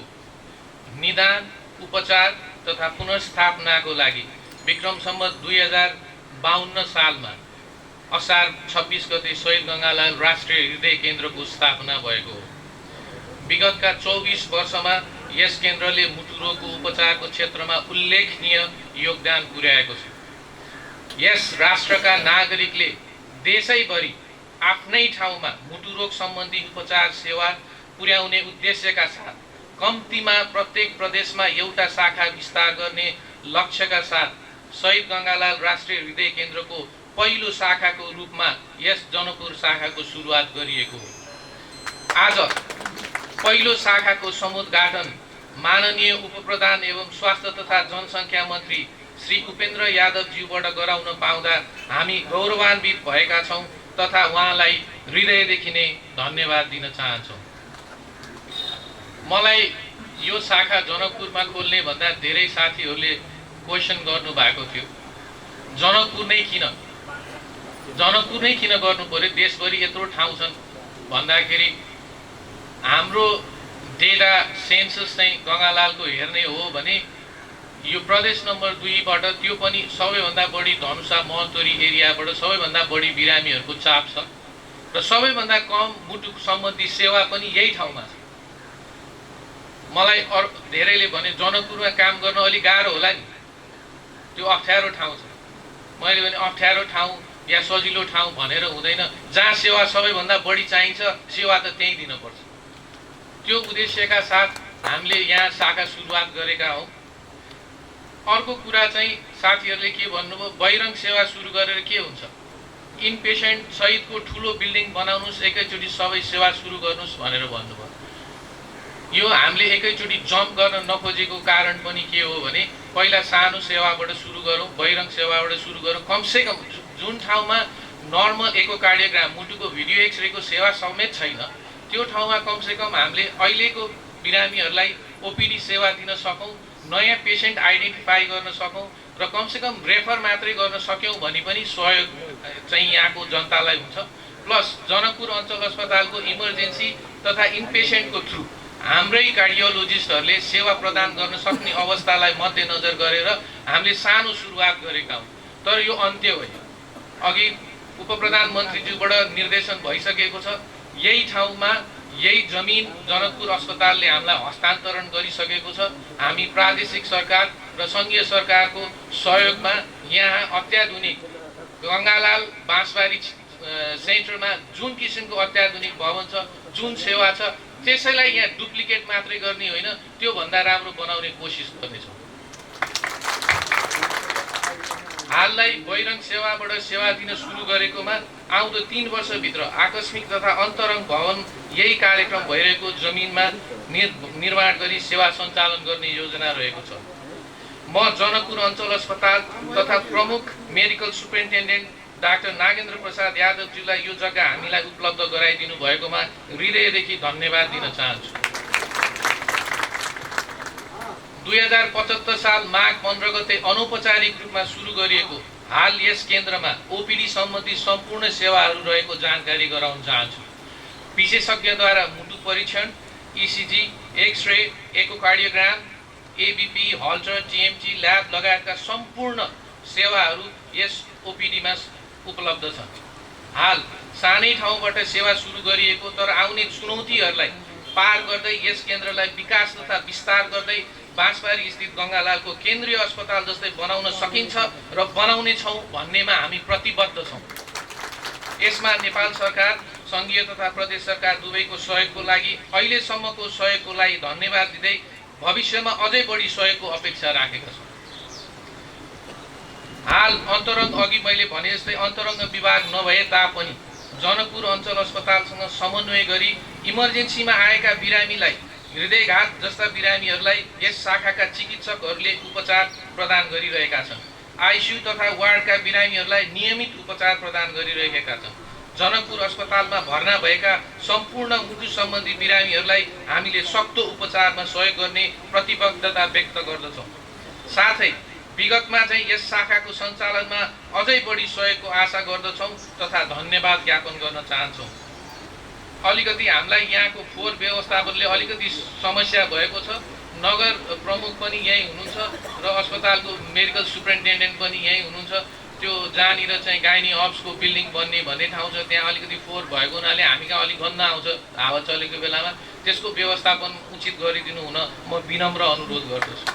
निदान, उपचार तथा पुनर्स्थापनाको लागि विक्रम सम्वत 2052 सालमा असार 26 गते शहीद गंगालाल राष्ट्रिय हृदय केन्द्रको स्थापना भएको हो। विगतका 24 वर्षमा यस केन्द्रले मुटु रोगको उपचारको क्षेत्रमा उल्लेखनीय योगदान पुर्याएको छ। यस राष्ट्रका नागरिकले देशैभरि आफ्नै ठाउँमा मुटु रोग सम्बन्धी उपचार सेवा पुर्याउने उद्देश्यका साथ कम्तीमा प्रत्येक प्रदेशमा एउटा शाखा विस्तार गर्ने लक्ष्यका साथ शहीद गंगालाल राष्ट्रिय हृदय केन्द्रको पहिलो शाखाको रूपमा यस जनकपुर शाखाको सुरुवात गरिएको हो। आज पहिलो शाखाको समुद्घाटन माननीय उपप्रधान एवं स्वास्थ्य तथा जनसङ्ख्या मन्त्री श्री उपेन्द्र यादवज्यूबाट गराउन पाउँदा हामी गौरवान्वित भएका छौँ तथा उहाँलाई हृदयदेखि नै धन्यवाद दिन चाहन्छौँ। मलाई यो शाखा जनकपुरमा खोल्ने भन्दा धेरै साथीहरूले क्वेसन गर्नुभएको थियो, जनकपुर नै किन, जनकपुर नै किन गर्नु पर्यो, देशभरि यत्रो ठाउँ छन् भन्दाखेरि हाम्रो डेटा सेन्सस चाहिँ गङ्गालालको हेर्ने हो भने यो प्रदेश नम्बर 2 बाट त्यो पनि सबैभन्दा बढी धनुषा महोत्तरी एरियाबाट सबैभन्दा बढी बिरामीहरूको चाप छ र सबैभन्दा कम मुटु सम्बन्धी सेवा पनि यही ठाउँमा छ। मलाई अरू धेरैले भने जनकपुरमा काम गर्न अलिक गाह्रो होला नि, त्यो अप्ठ्यारो ठाउँ छ। मैले भने अप्ठ्यारो ठाउँ या सजिलो ठाउँ भनेर हुँदैन, जहाँ सेवा सबैभन्दा बढी चाहिन्छ सेवा त त्यहीँ दिनुपर्छ। त्यो उद्देश्यका साथ हामीले यहाँ शाखा सुरुवात गरेका हौँ। अर्को कुरा चाहिँ साथीहरूले के भन्नुभयो, बहिरङ्ग सेवा सुरु गरेर के हुन्छ, इनपेसेन्ट सहितको ठुलो बिल्डिङ बनाउनुहोस्, एकैचोटि सबै सेवा सुरु गर्नुहोस् भनेर भन्नुभयो। यो हामीले एकैचोटि जम्प गर्न नखोजेको कारण पनि के हो भने पहिला सानो सेवाबाट सुरु गरौँ, बहिरङ्ग सेवाबाट सुरु गरौँ। कमसेकम जुन ठाउँमा नर्मल एकोकार्डियोग्राम मुटुको भिडियो एक्सरेको सेवा समेत छैन त्यो ठाउँमा कमसेकम हामीले अहिलेको बिरामीहरूलाई ओपिडी सेवा दिन सकौँ, नयाँ पेसेन्ट आइडेन्टिफाई गर्न सकौँ र कमसेकम रेफर मात्रै गर्न सक्यौँ भने पनि सहयोग चाहिँ यहाँको जनतालाई हुन्छ। प्लस जनकपुर अञ्चल अस्पतालको इमर्जेन्सी तथा इनपेसेन्टको थ्रु हाम्रै कार्डियोलोजिस्टहरूले सेवा प्रदान गर्न सक्ने अवस्थालाई मध्यनजर गरेर हामीले सानो सुरुवात गरेका हौँ। तर यो अन्त्य होइन, अघि उपप्रधानमन्त्रीज्यूबाट निर्देशन भइसकेको छ, यही ठाउँमा यही जमिन जनकपुर अस्पतालले हामीलाई हस्तान्तरण गरिसकेको छ। हामी प्रादेशिक सरकार र सङ्घीय सरकारको सहयोगमा यहाँ अत्याधुनिक गङ्गालाल बाँसबारी सेन्टरमा जुन किसिमको अत्याधुनिक भवन छ, जुन सेवा छ, त्यसैलाई यहाँ डुप्लिकेट मात्रै गर्ने होइन, त्योभन्दा राम्रो बनाउने कोसिस गर्नेछौँ। हाललाई बहिरङ्ग सेवाबाट सेवा दिन सुरु गरेकोमा आउँदो 3 वर्षभित्र आकस्मिक तथा अन्तरङ्ग भवन यही कार्यक्रम भइरहेको जमिनमा निर्माण गरी सेवा सञ्चालन गर्ने योजना रहेको छ। म जनकपुर अञ्चल अस्पताल तथा प्रमुख medical superintendent doctor Nagendra Prasad यादवज्यूलाई यो जग्गा हामीलाई उपलब्ध गराइदिनु भएकोमा हृदयदेखि धन्यवाद दिन चाहन्छु। 2075 साल माघ 15 गते अनौपचारिक रूपमा सुरु गरिएको हाल यस केन्द्रमा ओपिडी सम्बन्धी सम्पूर्ण सेवाहरू रहेको जानकारी गराउन चाहन्छु। विशेषज्ञद्वारा मुटु परीक्षण, ECG, X-ray, echocardiogram, ABP, Holter, TMT, lab लगायतका सम्पूर्ण सेवाहरू यस ओपिडीमा उपलब्ध छन्। हाल सानै ठाउँबाट सेवा सुरु गरिएको तर आउने चुनौतीहरूलाई पार गर्दै यस केन्द्रलाई विकास तथा विस्तार गर्दै बाँसबारी स्थित गङ्गालालको केन्द्रीय अस्पताल जस्तै बनाउन सकिन्छ र बनाउने छौँ भन्नेमा हामी प्रतिबद्ध छौँ। यसमा नेपाल सरकार, सङ्घीय तथा प्रदेश सरकार दुवैको सहयोगको लागि अहिलेसम्मको सहयोगको लागि धन्यवाद दिँदै भविष्यमा अझै बढी सहयोगको अपेक्षा राखेका छौँ। हाल अन्तरङ्ग, अघि मैले भने जस्तै अन्तरङ्ग विभाग नभए तापनि जनकपुर अञ्चल अस्पतालसँग समन्वय गरी इमर्जेन्सीमा आएका बिरामीलाई, हृदयघात जस्ता बिरामीहरूलाई यस शाखाका चिकित्सकहरूले उपचार प्रदान गरिरहेका छन्। आइसियु तथा वार्डका बिरामीहरूलाई नियमित उपचार प्रदान गरिरहेका छन्। जनकपुर अस्पतालमा भर्ना भएका सम्पूर्ण मुटु सम्बन्धी बिरामीहरूलाई हामीले सक्दो उपचारमा सहयोग गर्ने प्रतिबद्धता व्यक्त गर्दछौँ। साथै विगतमा चाहिँ यस शाखाको सञ्चालनमा अझै बढी सहयोगको आशा गर्दछौँ तथा धन्यवाद ज्ञापन गर्न चाहन्छौँ। अलिकति हामीलाई यहाँको फोहोर व्यवस्थापनले अलिकति समस्या भएको छ। नगर प्रमुख पनि यहीँ हुनुहुन्छ र अस्पतालको मेडिकल सुपरिन्टेन्डेन्ट पनि यहीँ हुनुहुन्छ। त्यो जहाँनिर चाहिँ गाइनी अप्सको बिल्डिङ बन्ने भन्ने ठाउँ छ, त्यहाँ अलिकति फोहोर भएको हुनाले हामी कहाँ अलिक गन्ध आउँछ हावा चलेको बेलामा। त्यसको व्यवस्थापन उचित गरिदिनु हुन म विनम्र अनुरोध गर्दछु।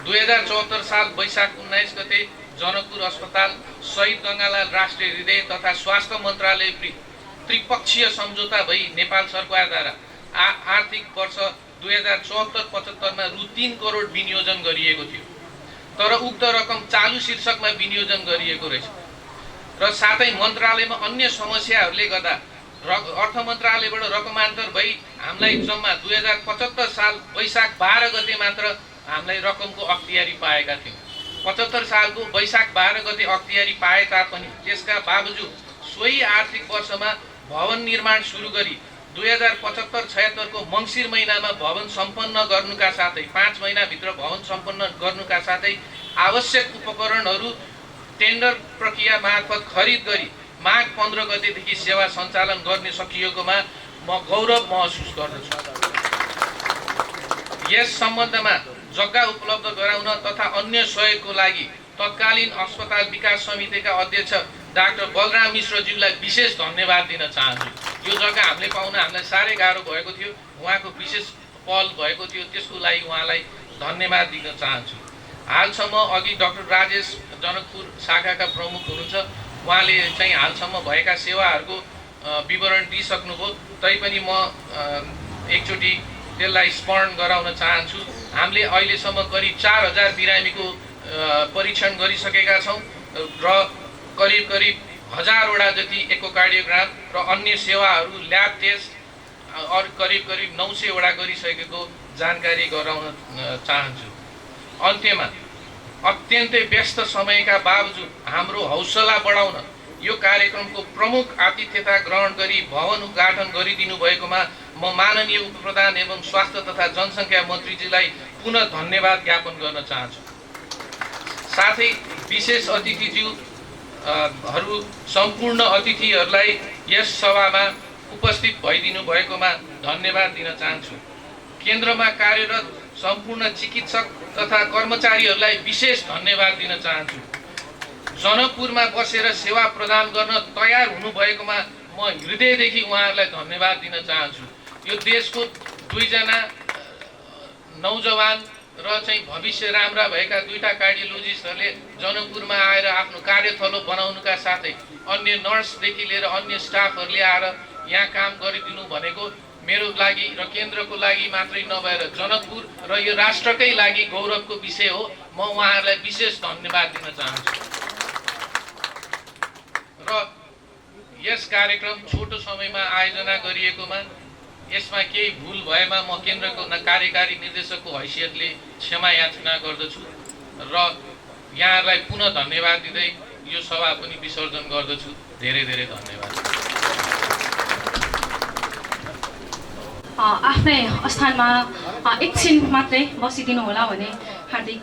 2074 साल वैशाख 19 गते जनकपुर अस्पताल शहीद गङ्गालाल राष्ट्रिय हृदय तथा स्वास्थ्य मन्त्रालय त्रिपक्षीय सम्झौता भई नेपाल सरकारद्वारा आर्थिक वर्ष 2074-75 मा रु 3 करोड विनियोजन गरिएको थियो, तर उक्त रकम चालु शीर्षकमा विनियोजन गरिएको रहेछ र साथै मन्त्रालयमा अन्य समस्याहरूले गर्दा अर्थ मन्त्रालयबाट रकमान्तर भई हामीलाई जम्मा 2075 साल वैशाख 12 गते मात्र हामीलाई रकमको अख्तियारी पाएका थियौँ। 75 सालको वैशाख 12 गते अख्तियारी पाए तापनि त्यसका बावजुद सोही आर्थिक वर्षमा भवन निर्माण सुरु गरी 2075-76 को मङ्सिर महिनामा भवन सम्पन्न गर्नुका साथै 5 महिनाभित्र भवन सम्पन्न गर्नुका साथै आवश्यक उपकरणहरू टेन्डर प्रक्रिया मार्फत खरिद गरी माघ 15 गतेदेखि सेवा सञ्चालन गर्ने सकिएकोमा म गौरव महसुस गर्दछु। यस सम्बन्धमा जग्गा उपलब्ध गराउन तथा अन्य सहयोगको लागि तत्कालीन अस्पताल विकास समितिका अध्यक्ष डाक्टर बलराम मिश्रज्यूलाई विशेष धन्यवाद दिन चाहन्छु। यो जग्गा हामीले पाउन हामीलाई साह्रै गाह्रो भएको थियो, उहाँको विशेष पहल भएको थियो, त्यसको लागि उहाँलाई धन्यवाद दिन चाहन्छु। हालसम्म अघि डाक्टर राजेश जनकपुर शाखाका प्रमुख हुनुहुन्छ, उहाँले चाहिँ हालसम्म भएका सेवाहरूको विवरण दिइसक्नुभयो, तैपनि म एकचोटि त्यसलाई स्मरण गराउन चाहन्छु। हामीले अहिलेसम्म करिब 4000 बिरामीको परीक्षण गरिसकेका छौँ र करिब करिब 1000वटा जति एकोकार्डियोग्राम र अन्य सेवाहरू ल्याब टेस्ट अरू करिब करिब 900वटा गरिसकेको जानकारी गराउन चाहन्छु। अन्त्यमा अत्यन्तै व्यस्त समयका बावजुद हाम्रो हौसला बढाउन यो कार्यक्रमको प्रमुख आतिथ्यता ग्रहण गरी भवन उद्घाटन गरिदिनु भएकोमा म माननीय उपप्रधान एवं स्वास्थ्य तथा जनसङ्ख्या मन्त्रीजीलाई पुनः धन्यवाद ज्ञापन गर्न चाहन्छु। साथै विशेष अतिथिज्यू हरू सम्पूर्ण अतिथिहरूलाई यस सभामा उपस्थित भइदिनु भएकोमा धन्यवाद दिन चाहन्छु। केन्द्रमा कार्यरत सम्पूर्ण चिकित्सक तथा कर्मचारीहरूलाई विशेष धन्यवाद दिन चाहन्छु। जनकपुरमा बसेर सेवा प्रदान गर्न तयार हुनुभएकोमा म हृदयदेखि उहाँहरूलाई धन्यवाद दिन चाहन्छु। यो देशको दुईजना नौजवान र चाहिँ भविष्य राम्रा भएका दुईटा कार्डियोलोजिस्टहरूले जनकपुरमा आएर आफ्नो कार्यथलो बनाउनुका साथै अन्य नर्सदेखि लिएर अन्य स्टाफहरूले आएर यहाँ काम गरिदिनु भनेको मेरो लागि र केन्द्रको लागि मात्रै नभएर जनकपुर र यो राष्ट्रकै लागि गौरवको विषय हो। म उहाँहरूलाई विशेष धन्यवाद दिन चाहन्छु। र यस कार्यक्रम छोटो समयमा आयोजना गरिएकोमा यसमा केही भुल भएमा म केन्द्रको कार्यकारी निर्देशकको हैसियतले क्षमा याचना गर्दछु र यहाँहरूलाई पुनः धन्यवाद दिँदै यो सभा पनि विसर्जन गर्दछु। धेरै धेरै धन्यवाद। आफ्नै स्थानमा एकछिन मात्रै बसिदिनु होला भन्ने हार्दिक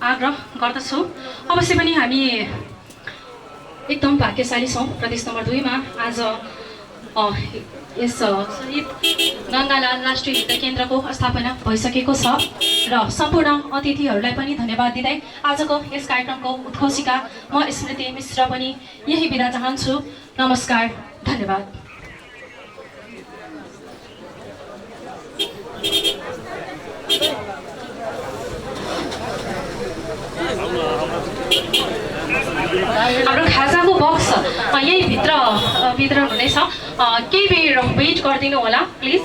आग्रह गर्दछु। अवश्य पनि हामी एकदम भाग्यशाली छौँ। प्रदेश नम्बर 2 मा आज यस शहीद गङ्गालाल राष्ट्रिय हृदय केन्द्रको स्थापना भइसकेको छ र सम्पूर्ण अतिथिहरूलाई पनि धन्यवाद दिँदै आजको यस कार्यक्रमको उद्घोषिका म स्मृति मिश्र पनि यही बिदा चाहन्छु। नमस्कार, धन्यवाद। हाम्रो खाजाको बक्स यही भित्र वितरण हुनेछ, केही बेर वेट गरिदिनु होला प्लिज।